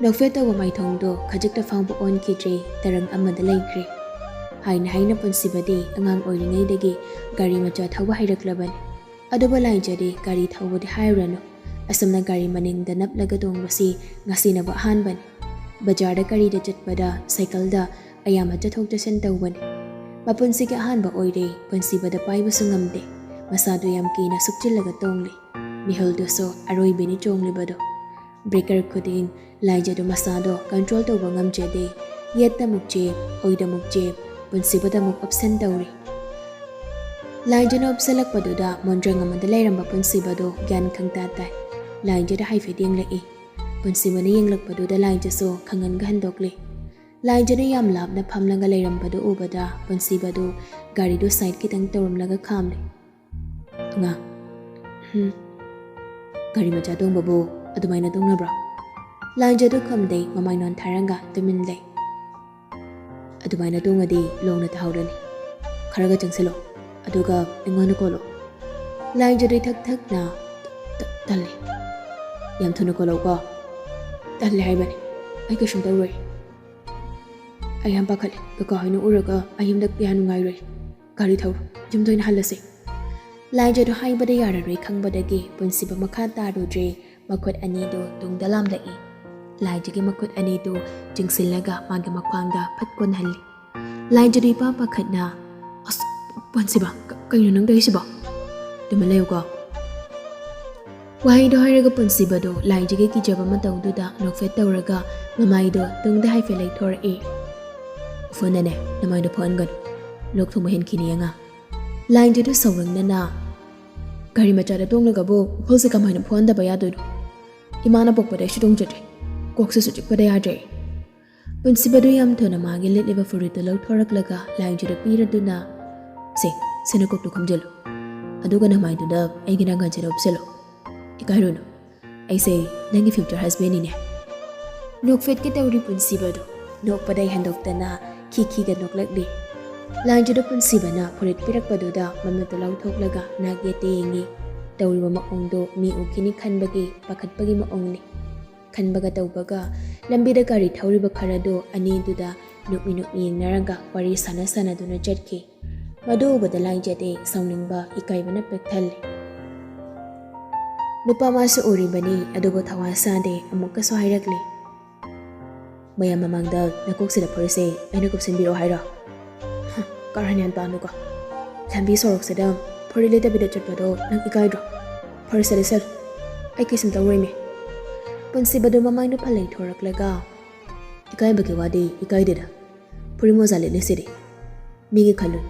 ꯅꯣꯛꯐꯦꯠ ꯇꯧꯕ ꯃꯥꯏꯊꯣꯡꯗꯣ ꯈꯖꯤꯛꯇ ꯐꯥꯎꯕ ꯑꯣꯟꯈꯤꯗ꯭ꯔꯦ, ꯇꯔꯪ ꯑꯃꯗ ꯂꯩꯈ꯭ꯔꯦ꯫ ꯍꯥꯏꯅ ꯍꯥꯏꯅ ꯄꯨꯟꯁꯤꯕꯗꯤ ꯑꯉꯥꯡ ꯑꯣꯏꯔꯤꯉꯩꯗꯒꯤ ꯒꯥꯔꯤ ꯃꯆꯥ ꯊꯧꯕ ꯍꯩꯔꯛꯂꯕꯅꯤ꯫ ꯑꯗꯨꯕꯨ ꯂꯥꯏꯖꯗꯤ ꯒꯥꯔꯤ ꯊꯧꯕꯗꯤ ꯍꯥꯏꯔꯨꯔꯅꯨ, ꯑꯁꯨꯝꯅ ꯒꯥꯔꯤ ꯃꯅꯤꯡꯗ ꯅꯞꯂꯒ ꯇꯣꯡꯕꯁꯤ ꯉꯁꯤꯅꯕꯨ ꯑꯍꯥꯟꯕꯅꯤ꯫ ꯕꯖꯥꯔꯗ ꯒꯥꯔꯤꯗ ꯆꯠꯄꯗ ꯁꯥꯏꯀꯜꯗ ꯑꯌꯥꯝꯕ ꯆꯠꯊꯣꯛ ꯆꯠꯁꯤꯟ ꯇꯧꯕꯅꯤ꯫ ꯃꯄꯨꯟꯁꯤꯒꯤ ꯑꯍꯥꯟꯕ ꯑꯣꯏꯔꯦ, ꯄꯨꯟꯁꯤꯕꯗ ꯄꯥꯏꯕꯁꯨ ꯉꯝꯗꯦ꯫ ꯃꯁꯥꯗꯨ ꯌꯥꯝ ꯀꯤꯅ ꯁꯨꯛꯆꯤꯜꯂꯒ ꯇꯣꯡꯂꯤ꯫ ꯃꯤꯍꯨꯜꯗꯨꯁꯨ ꯑꯔꯣꯏꯕꯤꯅꯤ ꯆꯣꯡꯂꯤꯕꯗꯣ꯫ ꯕ꯭ꯔꯦꯀꯔ ꯈꯨꯗꯤꯡ ꯂꯥꯏꯖꯗꯨ ꯃꯁꯥꯗꯣ ꯀꯟꯇ꯭ꯔꯣꯜ ꯇꯧꯕ ꯉꯝꯖꯗꯦ꯫ ꯌꯦꯠꯇ ꯑꯃꯨꯛ ꯆꯦꯞ, ꯑꯣꯏꯗ ꯑꯃꯨꯛ ꯆꯦꯞ, ꯄꯨꯟꯁꯤꯕꯗ ꯑꯃꯨꯛ ꯑꯣꯞꯁꯟ ꯇꯧꯔꯤ꯫ ꯂꯥꯏꯖꯅ ꯑꯣꯞꯁꯜꯂꯛꯄꯗꯨꯗ ꯃꯣꯟꯗ꯭ꯔꯪ ꯑꯃꯗ ꯂꯩꯔꯝꯕ ꯄꯨꯟꯁꯤꯕꯗꯣ ꯒ꯭ꯌꯥꯟ ꯈꯪꯇꯥ ꯇꯥꯏ꯫ ꯂꯥꯏꯖꯗ ꯍꯥꯏꯐꯦꯠ ꯌꯦꯡꯂꯛꯏ꯫ ꯄꯨꯟꯁꯤꯕꯅ ꯌꯦꯡꯂꯛꯄꯗꯨꯗ ꯂꯥꯏꯖꯁꯨ ꯈꯪꯍꯟꯒ ꯍꯟꯗꯣꯛꯂꯦ꯫ ꯂꯥꯏꯖꯅ ꯌꯥꯝ ꯂꯥꯞꯅ ꯐꯝꯂꯒ ꯂꯩꯔꯝꯕꯗꯨ ꯎꯕꯗ ꯄꯨꯟꯁꯤꯕꯗꯨ ꯒꯥꯔꯤꯗꯨ ꯁꯥꯏꯠ ꯈꯤꯇꯪ ꯇꯧꯔꯝꯂꯒ ꯈꯥꯝꯂꯦ꯫ "ꯑꯉꯥꯡ, ꯍꯝ, ꯒꯥꯔꯤ ꯃꯆꯥ ꯇꯣꯡꯕꯕꯨ ꯑꯗꯨꯃꯥꯏꯅ ꯇꯣꯡꯅꯕ꯭ꯔꯣ?" ꯂꯥꯏꯖꯗꯨ ꯈꯨꯝꯗꯦ, ꯃꯃꯥꯏ ꯅꯣꯟꯊꯔꯒ ꯇꯨꯃꯤꯟ ꯂꯩ꯫ "ꯑꯗꯨꯃꯥꯏꯅ ꯇꯣꯡꯉꯗꯤ ꯂꯣꯡꯅ ꯇꯥꯍꯧꯔꯅꯤ꯫ ꯈꯔꯒ ꯆꯪꯁꯤꯜꯂꯣ, ꯑꯗꯨꯒ ꯑꯩꯉꯣꯟꯗ ꯀꯣꯜꯂꯣ꯫" ꯂꯥꯏꯖꯗꯨ ꯊꯛ ꯊꯛꯅ, "ꯇ-, ꯇꯜꯂꯦ꯫ ꯌꯥꯝ ꯊꯨꯅ ꯀꯣꯜꯂꯧꯀꯣ꯫" "ꯇꯜꯂꯦ ꯍꯥꯏꯕꯅꯤ, ꯑꯩ ꯀꯩꯁꯨꯝ ꯇꯧꯔꯣꯏ꯫" "ꯑꯩ ꯌꯥꯝ ꯄꯥꯈꯠꯂꯦ, ꯀꯀꯥ ꯍꯣꯏꯅ ꯎꯔꯒ ꯑꯩ ꯌꯨꯝꯗ ꯀꯌꯥ ꯅꯨꯡꯉꯥꯏꯔꯣꯏ꯫ ꯒꯥꯔꯤ ꯊꯧꯔꯣ, ꯌꯨꯝꯗ ꯑꯣꯏꯅ ꯍꯜꯂꯁꯦ꯫" ꯂꯥꯏꯖꯗꯨ ꯍꯥꯏꯕꯗ ꯌꯥꯔꯔꯣꯏ ꯈꯪꯕꯗꯒꯤ ꯄꯨꯟꯁꯤꯕ ꯃꯈꯥ ꯇꯥꯔꯨꯗ꯭ꯔꯦ꯫ ꯃꯈꯨꯠ ꯑꯅꯤꯗꯨ ꯇꯨꯡꯗ ꯂꯥꯝꯂꯛꯏ꯫ ꯂꯥꯏꯖꯒꯤ ꯃꯈꯨꯠ ꯑꯅꯤꯗꯨ ꯆꯤꯡꯁꯤꯜꯂꯒ ꯃꯥꯒꯤ ꯃꯈ꯭ꯋꯥꯡꯗ ꯐꯠ ꯀꯣꯟꯍꯜꯂꯤ꯫ ꯂꯥꯏꯖꯗꯨ ꯏꯄꯥ ꯄꯥꯈꯠꯅ, "ꯑꯁ, ꯄꯨꯟꯁꯤꯕ, ꯀ-, ꯀꯩꯅꯣ ꯅꯪ ꯇꯧꯔꯤꯁꯤꯕꯣ? ꯇꯨꯃꯤꯟ ꯂꯩꯌꯨꯀꯣ꯫" ꯋꯥꯍꯩꯗꯣ ꯍꯥꯏꯔꯒ ꯄꯨꯟꯁꯤꯕꯗꯨ ꯂꯥꯏꯖꯒꯤ ꯀꯤꯖꯕ ꯃꯇꯧꯗꯨꯗ ꯅꯣꯛꯐꯦꯠ ꯇꯧꯔꯒ ꯃꯃꯥꯏꯗꯣ ꯇꯨꯡꯗ ꯍꯥꯏꯐꯦꯠ ꯂꯩꯊꯣꯔꯛꯏ꯫ "ꯎꯐꯨꯟꯅꯅꯦ, ꯅꯃꯥꯏꯗꯣ ꯐꯨꯍꯟꯒꯅꯨ꯫ ꯂꯣꯛ ꯊꯨꯡꯕ ꯍꯦꯟꯈꯤꯅꯤ ꯑꯉꯥꯡ꯫" ꯂꯥꯏꯖꯗꯨ ꯁꯥꯎꯔꯪꯅꯅ, "ꯒꯥꯔꯤ ꯃꯆꯥꯗ ꯇꯣꯡꯂꯒꯕꯨ ꯎꯐꯨꯜꯁꯦ ꯀꯃꯥꯏꯅ ꯐꯨꯍꯟꯗꯕ ꯌꯥꯗꯣꯏꯅꯣ? ꯏꯃꯥꯅ ꯄꯣꯛꯄꯗ ꯑꯩꯁꯨ ꯇꯣꯡꯖꯗ꯭ꯔꯤ꯫ ꯀꯣꯛꯁꯤꯁꯨ ꯆꯤꯛꯄꯗ ꯌꯥꯗ꯭ꯔꯦ꯫" ꯄꯨꯟꯁꯤꯕꯗꯨ ꯌꯥꯝ ꯊꯨꯅ ꯃꯥꯒꯤ ꯂꯤꯠꯂꯤꯕ ꯐꯨꯔꯤꯠꯇꯨ ꯂꯧꯊꯣꯔꯛꯂꯒ ꯂꯥꯏꯖꯗ ꯄꯤꯔꯗꯨꯅ, "ꯁꯦ, ꯁꯦ ꯅꯀꯣꯛꯇꯨ ꯈꯨꯝꯖꯤꯜꯂꯨ꯫ ꯑꯗꯨꯒ ꯅꯃꯥꯏꯗꯨꯗ ꯑꯩꯒꯤ ꯅꯥꯒꯟꯁꯤꯗ ꯎꯞꯁꯤꯜꯂꯨ꯫ ꯏꯀꯥꯏꯔꯨꯅꯨ꯫ ꯑꯩꯁꯦ ꯅꯪꯒꯤ future husbandꯅꯤꯅꯦ꯫" ꯅꯣꯛꯐꯦꯠꯀꯦ ꯇꯧꯔꯤ ꯄꯨꯟꯁꯤꯕꯗꯨ ꯅꯣꯛꯄꯗꯩ ꯍꯦꯟꯗꯣꯛꯇꯅ ꯈꯤꯈꯤꯒ ꯅꯣꯛꯂꯛꯂꯤ꯫ ꯂꯥꯏꯖꯗ ꯄꯨꯟꯁꯤꯕꯅ ꯐꯨꯔꯤꯠ ꯄꯤꯔꯛꯄꯗꯨꯗ ꯃꯃꯤꯠꯇꯨ ꯂꯧꯊꯣꯛꯂꯒ ꯅꯥꯛ ꯌꯦꯠꯇ ꯌꯦꯡꯉꯤ꯫ ꯇꯧꯔꯤꯕ ꯃꯑꯣꯡꯗꯨ ꯃꯤ ꯎꯈꯤꯅꯤ ꯈꯟꯕꯒꯤ ꯄꯥꯈꯠꯄꯒꯤ ꯃꯑꯣꯡꯅꯤ꯫ ꯈꯟꯕꯒ ꯇꯧꯕꯒ ꯂꯝꯕꯤꯗ ꯒꯥꯔꯤ ꯊꯧꯔꯤꯕ ꯈꯔꯗꯨ ꯑꯅꯤꯗꯨꯗ ꯅꯣꯛꯃꯤ ꯅꯣꯛꯃꯤ ꯌꯦꯡꯅꯔꯒ ꯋꯥꯔꯤ ꯁꯥꯟꯅ ꯁꯥꯟꯅꯗꯨꯅ ꯆꯠꯈꯤ꯫ ꯃꯗꯨ ꯎꯕꯗ ꯂꯥꯏꯖꯗꯤ ꯁꯥꯎꯅꯤꯡꯕ, ꯏꯀꯥꯏꯕꯅ ꯄꯤꯛ ꯊꯜꯂꯤ꯫ ꯅꯨꯄꯥ ꯃꯥꯁꯨ ꯎꯔꯤꯕꯅꯤ, ꯑꯗꯨꯕꯨ ꯊꯋꯥ ꯁꯥꯗꯦ, ꯑꯃꯨꯛꯀꯁꯨ ꯍꯥꯏꯔꯛꯂꯤ, "ꯃꯌꯥꯝ ꯃꯃꯥꯡꯗ ꯅꯀꯣꯛꯁꯤꯗ ꯐꯨꯔꯤꯠꯁꯦ ꯑꯩꯅ ꯀꯨꯞꯁꯤꯟꯕꯤꯔꯣ ꯍꯥꯏꯔꯣ? ꯍ, ꯀꯔꯟ ꯌꯥꯝ ꯇꯥꯅꯨꯀꯣ꯫ ꯂꯝꯕꯤ ꯁꯣꯔꯣꯛꯁꯤꯗ ꯐꯨꯔꯤꯠ ꯂꯤꯠꯇꯕꯤꯗ ꯆꯠꯄꯗꯣ ꯅꯪ ꯏꯀꯥꯏꯗ꯭ꯔꯣ? ꯐꯨꯔꯤꯠꯁꯦ ꯂꯤꯠꯁꯜꯂꯨ, ꯑꯩ ꯀꯩꯁꯨꯝ ꯇꯧꯔꯣꯏꯃꯤ꯫" ꯄꯨꯟꯁꯤꯕꯗꯨ ꯃꯃꯥꯏ ꯅꯨꯐꯜ ꯂꯩꯊꯣꯔꯛꯂꯒ, "ꯏꯀꯥꯏꯕꯒꯤ ꯋꯥꯗꯤ ꯏꯀꯥꯏꯗꯦꯗ, ꯐꯨꯔꯤꯠ ꯃꯣꯖꯥ ꯂꯤꯠꯂꯤꯁꯤꯗꯤ꯫ ꯃꯤꯒꯤ ꯈꯜꯂꯨ,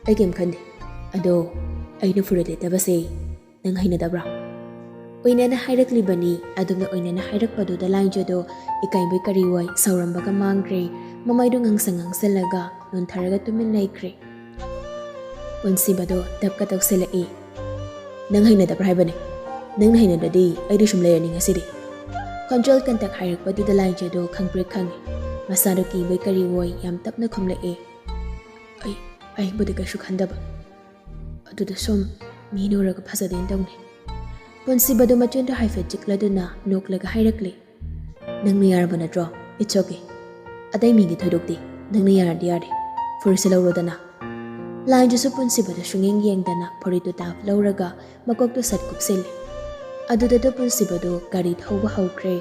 ꯑꯩ ꯀꯩꯝ ꯈꯟꯗꯦ꯫ ꯑꯗꯣ ꯑꯩꯅ ꯐꯨꯔꯤꯠ ꯂꯤꯠꯇꯕꯁꯦ ꯅꯪ ꯍꯩꯅꯗꯕ꯭ꯔꯥ?" ꯑꯣꯏꯅꯅ ꯍꯥꯏꯔꯛꯂꯤꯕꯅꯤ꯫ ꯑꯗꯨꯝꯅ ꯑꯣꯏꯅꯅ ꯍꯥꯏꯔꯛꯄꯗꯨꯗ ꯂꯥꯏꯖꯗꯣ ꯏꯀꯥꯏꯕꯣꯏ ꯀꯔꯤꯑꯣꯏ ꯁꯥꯎꯔꯝꯕꯒ ꯃꯥꯡꯈ꯭ꯔꯦ꯫ ꯃꯃꯥꯏꯗꯨ ꯉꯥꯡꯁꯪ ꯉꯥꯡꯁꯜꯂꯒ ꯅꯣꯟꯊꯔꯒ ꯇꯨꯃꯤꯟ ꯂꯩꯈ꯭ꯔꯦ꯫ ꯄꯨꯟꯁꯤꯕꯗꯣ ꯗꯞꯀ ꯇꯧꯁꯤꯜꯂꯛꯏ꯫ "ꯅꯪ ꯍꯩꯅꯗꯕ꯭ꯔꯥ ꯍꯥꯏꯕꯅꯦ? ꯅꯪꯅ ꯍꯩꯅꯗ꯭ꯔꯗꯤ ꯑꯩꯗꯤ ꯁꯨꯝ ꯂꯩꯔꯅꯤ ꯉꯁꯤꯗꯤ꯫" ꯈꯣꯟꯖꯦꯜ ꯀꯟꯇꯛ ꯍꯥꯏꯔꯛꯄꯗꯨꯗ ꯂꯥꯏꯖꯗꯣ ꯈꯪꯄ꯭ꯔꯦꯛ ꯈꯪꯉꯤ꯫ ꯃꯁꯥꯗꯣ ꯀꯤꯕꯣꯏ ꯀꯔꯤꯑꯣꯏ ꯌꯥꯝ ꯇꯞꯅ ꯈꯨꯝꯂꯛꯏ꯫ "ꯑꯩ, ꯑꯩꯕꯨꯗꯤ ꯀꯩꯁꯨ ꯈꯟꯗꯕ꯫ ꯑꯗꯨꯗ ꯁꯨꯝ ꯃꯤꯅ ꯎꯔꯒ ꯐꯖꯗꯦꯅ ꯇꯧꯅꯤ꯫" ꯄꯨꯟꯁꯤꯕꯗꯨ ꯃꯆꯤꯟꯗꯨ ꯍꯥꯏꯐꯦꯠ ꯆꯤꯛꯂꯗꯨꯅ ꯅꯣꯛꯂꯒ ꯍꯥꯏꯔꯛꯂꯤ꯫ "ꯅꯪꯅ ꯌꯥꯔꯕ ꯅꯠꯇ꯭ꯔꯣ? It's okay꯫ ꯑꯇꯩ ꯃꯤꯒꯤ ꯊꯣꯏꯗꯣꯛꯇꯦ꯫ ꯅꯪꯅ ꯌꯥꯔꯗꯤ ꯌꯥꯔꯦ꯫ ꯐꯨꯔꯤꯠꯁꯦ ꯂꯧꯔꯣꯗꯅ꯫" ꯂꯥꯏꯟꯗꯨꯁꯨ ꯄꯨꯟꯁꯤꯕꯗ ꯁꯨꯡꯌꯦꯡ ꯌꯦꯡꯗꯅ ꯐꯨꯔꯤꯠꯇꯨ ꯇꯥꯞ ꯂꯧꯔꯒ ꯃꯀꯣꯛꯇꯨ ꯁꯠ ꯀꯨꯞꯁꯤꯜꯂꯤ꯫ ꯑꯗꯨꯗꯗ ꯄꯨꯟꯁꯤꯕꯗꯨ ꯒꯥꯔꯤ ꯊꯧꯕ ꯍꯧꯈ꯭ꯔꯦ꯫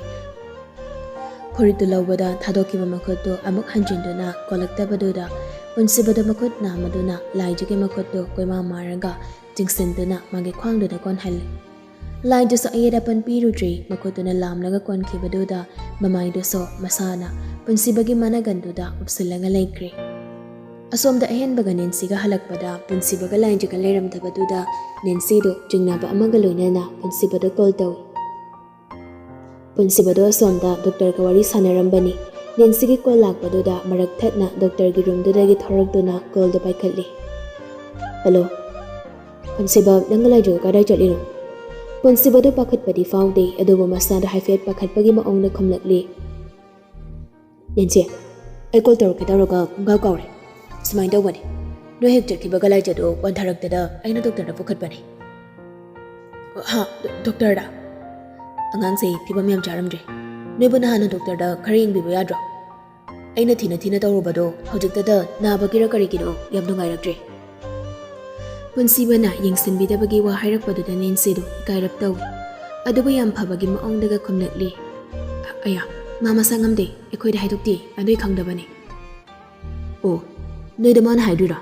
ꯐꯨꯔꯤꯠꯇꯨ ꯂꯧꯕꯗ ꯊꯥꯗꯣꯛꯈꯤꯕ ꯃꯈꯨꯠꯇꯨ ꯑꯃꯨꯛ ꯍꯟꯖꯤꯟꯗꯨꯅ ꯀꯣꯜꯂꯛꯇꯕꯗꯨꯗ ꯄꯨꯟꯁꯤꯕꯗꯨ ꯃꯈꯨꯠ ꯅꯥꯝꯃꯗꯨꯅ ꯂꯥꯏꯖꯒꯤ ꯃꯈꯨꯠꯇꯨ ꯀꯣꯏꯃꯥ ꯃꯥꯔꯒ ꯆꯤꯡꯁꯤꯟꯗꯨꯅ ꯃꯥꯒꯤ ꯈ꯭ꯋꯥꯡꯗꯨꯗ ꯀꯣꯟꯍꯜꯂꯤ꯫ ꯂꯥꯏꯗꯨꯁꯨ ꯑꯌꯦꯠ ꯑꯄꯟ ꯄꯤꯔꯨꯗ꯭ꯔꯤ, ꯃꯈꯨꯠꯇꯨꯅ ꯂꯥꯝꯂꯒ ꯀꯣꯟꯈꯤꯕꯗꯨꯗ ꯃꯃꯥꯏꯗꯨꯁꯨ ꯃꯁꯥꯅ ꯄꯨꯟꯁꯤꯕꯒꯤ ꯃꯅꯥꯒꯟꯗꯨꯗ ꯎꯞꯁꯤꯜꯂꯒ ꯂꯩꯈ꯭ꯔꯦ꯫ ꯑꯁꯣꯝꯗ ꯑꯍꯦꯟꯕꯒ ꯅꯦꯟꯁꯤꯒ ꯍꯜꯂꯛꯄꯗ ꯄꯨꯟꯁꯤꯕꯒ ꯂꯥꯏꯖꯒ ꯂꯩꯔꯝꯗꯕꯗꯨꯗ ꯅꯦꯟꯁꯤꯗꯨ ꯆꯤꯡꯅꯕ ꯑꯃꯒ ꯂꯣꯏꯅꯅ ꯄꯨꯟꯁꯤꯕꯗ ꯀꯣꯜ ꯇꯧꯏ꯫ ꯄꯨꯟꯁꯤꯕꯗꯣ ꯑꯁꯣꯝꯗ ꯗꯣꯛꯇꯔꯒ ꯋꯥꯔꯤ ꯁꯥꯟꯅꯔꯝꯕꯅꯤ꯫ ꯅꯦꯟꯁꯤꯒꯤ ꯀꯣꯜ ꯂꯥꯛꯄꯗꯨꯗ ꯃꯔꯛ ꯊꯠꯅ ꯗꯣꯛꯇꯔꯒꯤ ꯔꯨꯝꯗꯨꯗꯒꯤ ꯊꯣꯔꯛꯇꯨꯅ ꯀꯣꯜꯗꯨ ꯄꯥꯏꯈꯠꯂꯤ꯫ "ꯍꯜꯂꯣ꯫ ꯄꯨꯟꯁꯤꯕ, ꯅꯪꯒ ꯂꯥꯏꯖꯒ ꯀꯗꯥꯏ ꯆꯠꯂꯤꯅꯣ?" ꯄꯨꯟꯁꯤꯕꯗꯨ ꯄꯥꯈꯠꯄꯗꯤ ꯐꯥꯎꯗꯦ, ꯑꯗꯨꯕꯨ ꯃꯁꯥꯗ ꯍꯥꯏꯐꯦꯠ ꯄꯥꯈꯠꯄꯒꯤ ꯃꯑꯣꯡꯗ ꯈꯨꯝꯂꯛꯂꯤ꯫ "ꯅꯦꯟꯁꯤ, ꯑꯩ ꯀꯣꯜ ꯇꯧꯔꯛꯀꯦ ꯇꯧꯔꯒ ꯄꯨꯡꯀꯥꯎ ꯀꯥꯎꯔꯦ꯫ ꯁꯨꯃꯥꯏꯅ ꯇꯧꯕꯅꯤ, ꯅꯣꯏ ꯍꯦꯛ ꯆꯠꯈꯤꯕꯒ ꯂꯥꯏꯖꯗꯣ ꯋꯥꯟꯊꯔꯛꯇꯗ ꯑꯩꯅ ꯗꯣꯛꯇꯔꯗ ꯄꯨꯈꯠꯄꯅꯤ꯫" "ꯍꯥ? ꯗꯣ-, ꯗꯣꯛꯇꯔꯗ?" "ꯑꯉꯥꯡꯁꯦ ꯐꯤꯕꯝ ꯌꯥꯝ ꯆꯥꯔꯝꯗ꯭ꯔꯦ꯫ ꯅꯣꯏꯕꯨ ꯅꯍꯥꯟꯅ ꯗꯣꯛꯇꯔꯗ ꯈꯔ ꯌꯦꯡꯕꯤꯕ ꯌꯥꯗ꯭ꯔꯣ? ꯑꯩꯅ ꯊꯤꯅ ꯊꯤꯅ ꯇꯧꯔꯨꯕꯗꯣ ꯍꯧꯖꯤꯛꯇꯗ ꯅꯥꯕꯒꯤꯔ ꯀꯔꯤꯒꯤꯅꯣ ꯌꯥꯝ ꯅꯨꯡꯉꯥꯏꯔꯛꯇ꯭ꯔꯦ꯫" ꯄꯨꯟꯁꯤꯕꯅ ꯌꯦꯡꯁꯤꯟꯕꯤꯗꯕꯒꯤ ꯋꯥ ꯍꯥꯏꯔꯛꯄꯗꯨꯗ ꯅꯦꯟꯁꯤꯗꯨ ꯏꯀꯥꯏꯔꯞ ꯇꯧꯏ꯫ ꯑꯗꯨꯕꯨ ꯌꯥꯝ ꯐꯕꯒꯤ ꯃꯑꯣꯡꯗꯒ ꯈꯨꯝꯂꯛꯂꯤ꯫ "ꯑꯌꯥ, ꯃꯥ ꯃꯁꯥ ꯉꯝꯗꯦ, ꯑꯩꯈꯣꯏꯗ ꯍꯥꯏꯗꯣꯛꯇꯦ, ꯑꯗꯨꯏ ꯈꯪꯗꯕꯅꯦ꯫" "ꯑꯣ, ꯅꯣꯏꯗ ꯃꯥꯅ ꯍꯥꯏꯗꯣꯏꯔꯥ?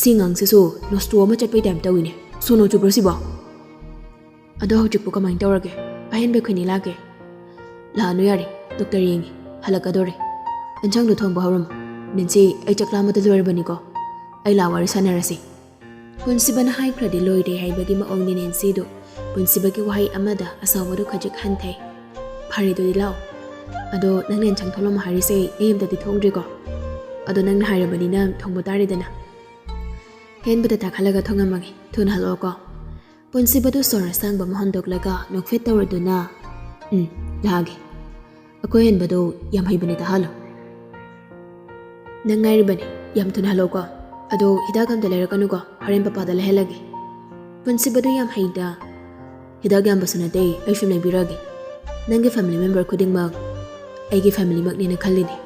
ꯁꯤ ꯑꯉꯥꯡꯁꯤꯁꯨ ꯅꯣꯁꯇꯣ ꯑꯃ ꯆꯠꯄꯩ ꯇꯥꯏꯞ ꯇꯧꯏꯅꯦ꯫ ꯁꯣꯅꯣ ꯆꯨꯕ꯭ꯔꯣ ꯁꯤꯕꯣ?" "ꯑꯗꯣ ꯍꯧꯖꯤꯛꯄꯨ ꯀꯃꯥꯏꯅ ꯇꯧꯔꯒꯦ? ꯑꯍꯦꯟꯕ ꯑꯩꯈꯣꯏꯅꯤ ꯂꯥꯛꯀꯦ?" "ꯂꯥꯛꯑꯅꯨ ꯌꯥꯔꯦ, ꯗꯣꯛꯇꯔ ꯌꯦꯡꯉꯤ, ꯍꯜꯂꯛꯀꯗꯧꯔꯦ꯫ ꯏꯟꯁꯥꯡꯗꯣ ꯊꯣꯡꯕ ꯍꯧꯔꯝꯃꯣ꯫ ꯅꯦꯟꯁꯤ, ꯑꯩ ꯆꯥꯛ ꯂꯥꯝꯕꯗ ꯂꯣꯏꯔꯕꯅꯤꯀꯣ꯫ ꯑꯩ ꯂꯥꯛꯑ ꯋꯥꯔꯤ ꯁꯥꯟꯅꯔꯁꯤ꯫" ꯄꯨꯟꯁꯤꯕꯅ ꯍꯥꯏꯈ꯭ꯔꯗꯤ ꯂꯣꯏꯔꯦ ꯍꯥꯏꯕꯒꯤ ꯃꯑꯣꯡꯅꯤ ꯅꯦꯟꯁꯤꯗꯨ꯫ ꯄꯨꯟꯁꯤꯕꯒꯤ ꯋꯥꯍꯩ ꯑꯃꯗ ꯑꯁꯥꯎꯕꯗꯨ ꯈꯖꯤꯛ ꯍꯟꯊꯩ꯫ "ꯐꯔꯦ, ꯑꯗꯨꯗꯤ ꯂꯥꯛꯑꯣ꯫ ꯑꯗꯣ ꯅꯪꯅ ꯑꯦꯟꯁꯥꯡ ꯊꯣꯡꯂꯝꯃꯣ ꯍꯥꯏꯔꯤꯁꯦ ꯑꯩ ꯑꯝꯇꯗꯤ ꯊꯣꯡꯗ꯭ꯔꯤꯀꯣ? ꯑꯗꯣ ꯅꯪꯅ ꯍꯥꯏꯔꯕꯅꯤꯅ ꯊꯣꯡꯕ ꯇꯥꯔꯦꯗꯅ꯫ ꯍꯦꯟꯕꯗ ꯇꯥꯈꯠꯂꯒ ꯊꯣꯡꯉꯝꯃꯒꯦ꯫ ꯊꯨꯅ ꯍꯜꯂꯛꯑꯣꯀꯣ꯫" ꯄꯨꯟꯁꯤꯕꯗꯨ ꯁꯣꯔ ꯑꯁꯥꯡꯕ ꯑꯃ ꯍꯣꯟꯗꯣꯛꯂꯒ ꯅꯣꯛꯐꯦꯠ ꯇꯧꯔꯗꯨꯅ, "ꯎꯝ, ꯂꯥꯛꯑꯒꯦ꯫ ꯑꯩꯈꯣꯏ ꯍꯦꯟꯕꯗꯨ ꯌꯥꯝ ꯍꯩꯕꯅꯦ, ꯇꯥꯍꯜꯂꯣ꯫" "ꯅꯪ ꯉꯥꯏꯔꯤꯕꯅꯦ, ꯌꯥꯝ ꯊꯨꯅ ꯍꯜꯂꯛꯑꯣꯀꯣ꯫ ꯑꯗꯣ ꯍꯤꯗꯥꯛ ꯑꯝꯇ ꯂꯩꯔꯛꯀꯅꯨꯀꯣ, ꯍꯣꯔꯦꯟ ꯄꯄꯥꯗ ꯂꯩꯍꯜꯂꯒꯦ꯫" ꯄꯨꯟꯁꯤꯕꯗꯨ ꯌꯥꯝ ꯍꯩꯗ꯫ "ꯍꯤꯗꯥꯛ ꯌꯥꯝꯕꯁꯨ ꯅꯠꯇꯦ, ꯑꯩ ꯁꯨꯝ ꯂꯩꯕꯤꯔꯛꯑꯒꯦ꯫ ꯅꯪꯒꯤ family member ꯈꯨꯗꯤꯡꯃꯛ ꯑꯩꯒꯤ family ꯃꯛꯅꯦꯅ ꯈꯜꯂꯤꯅꯦ꯫"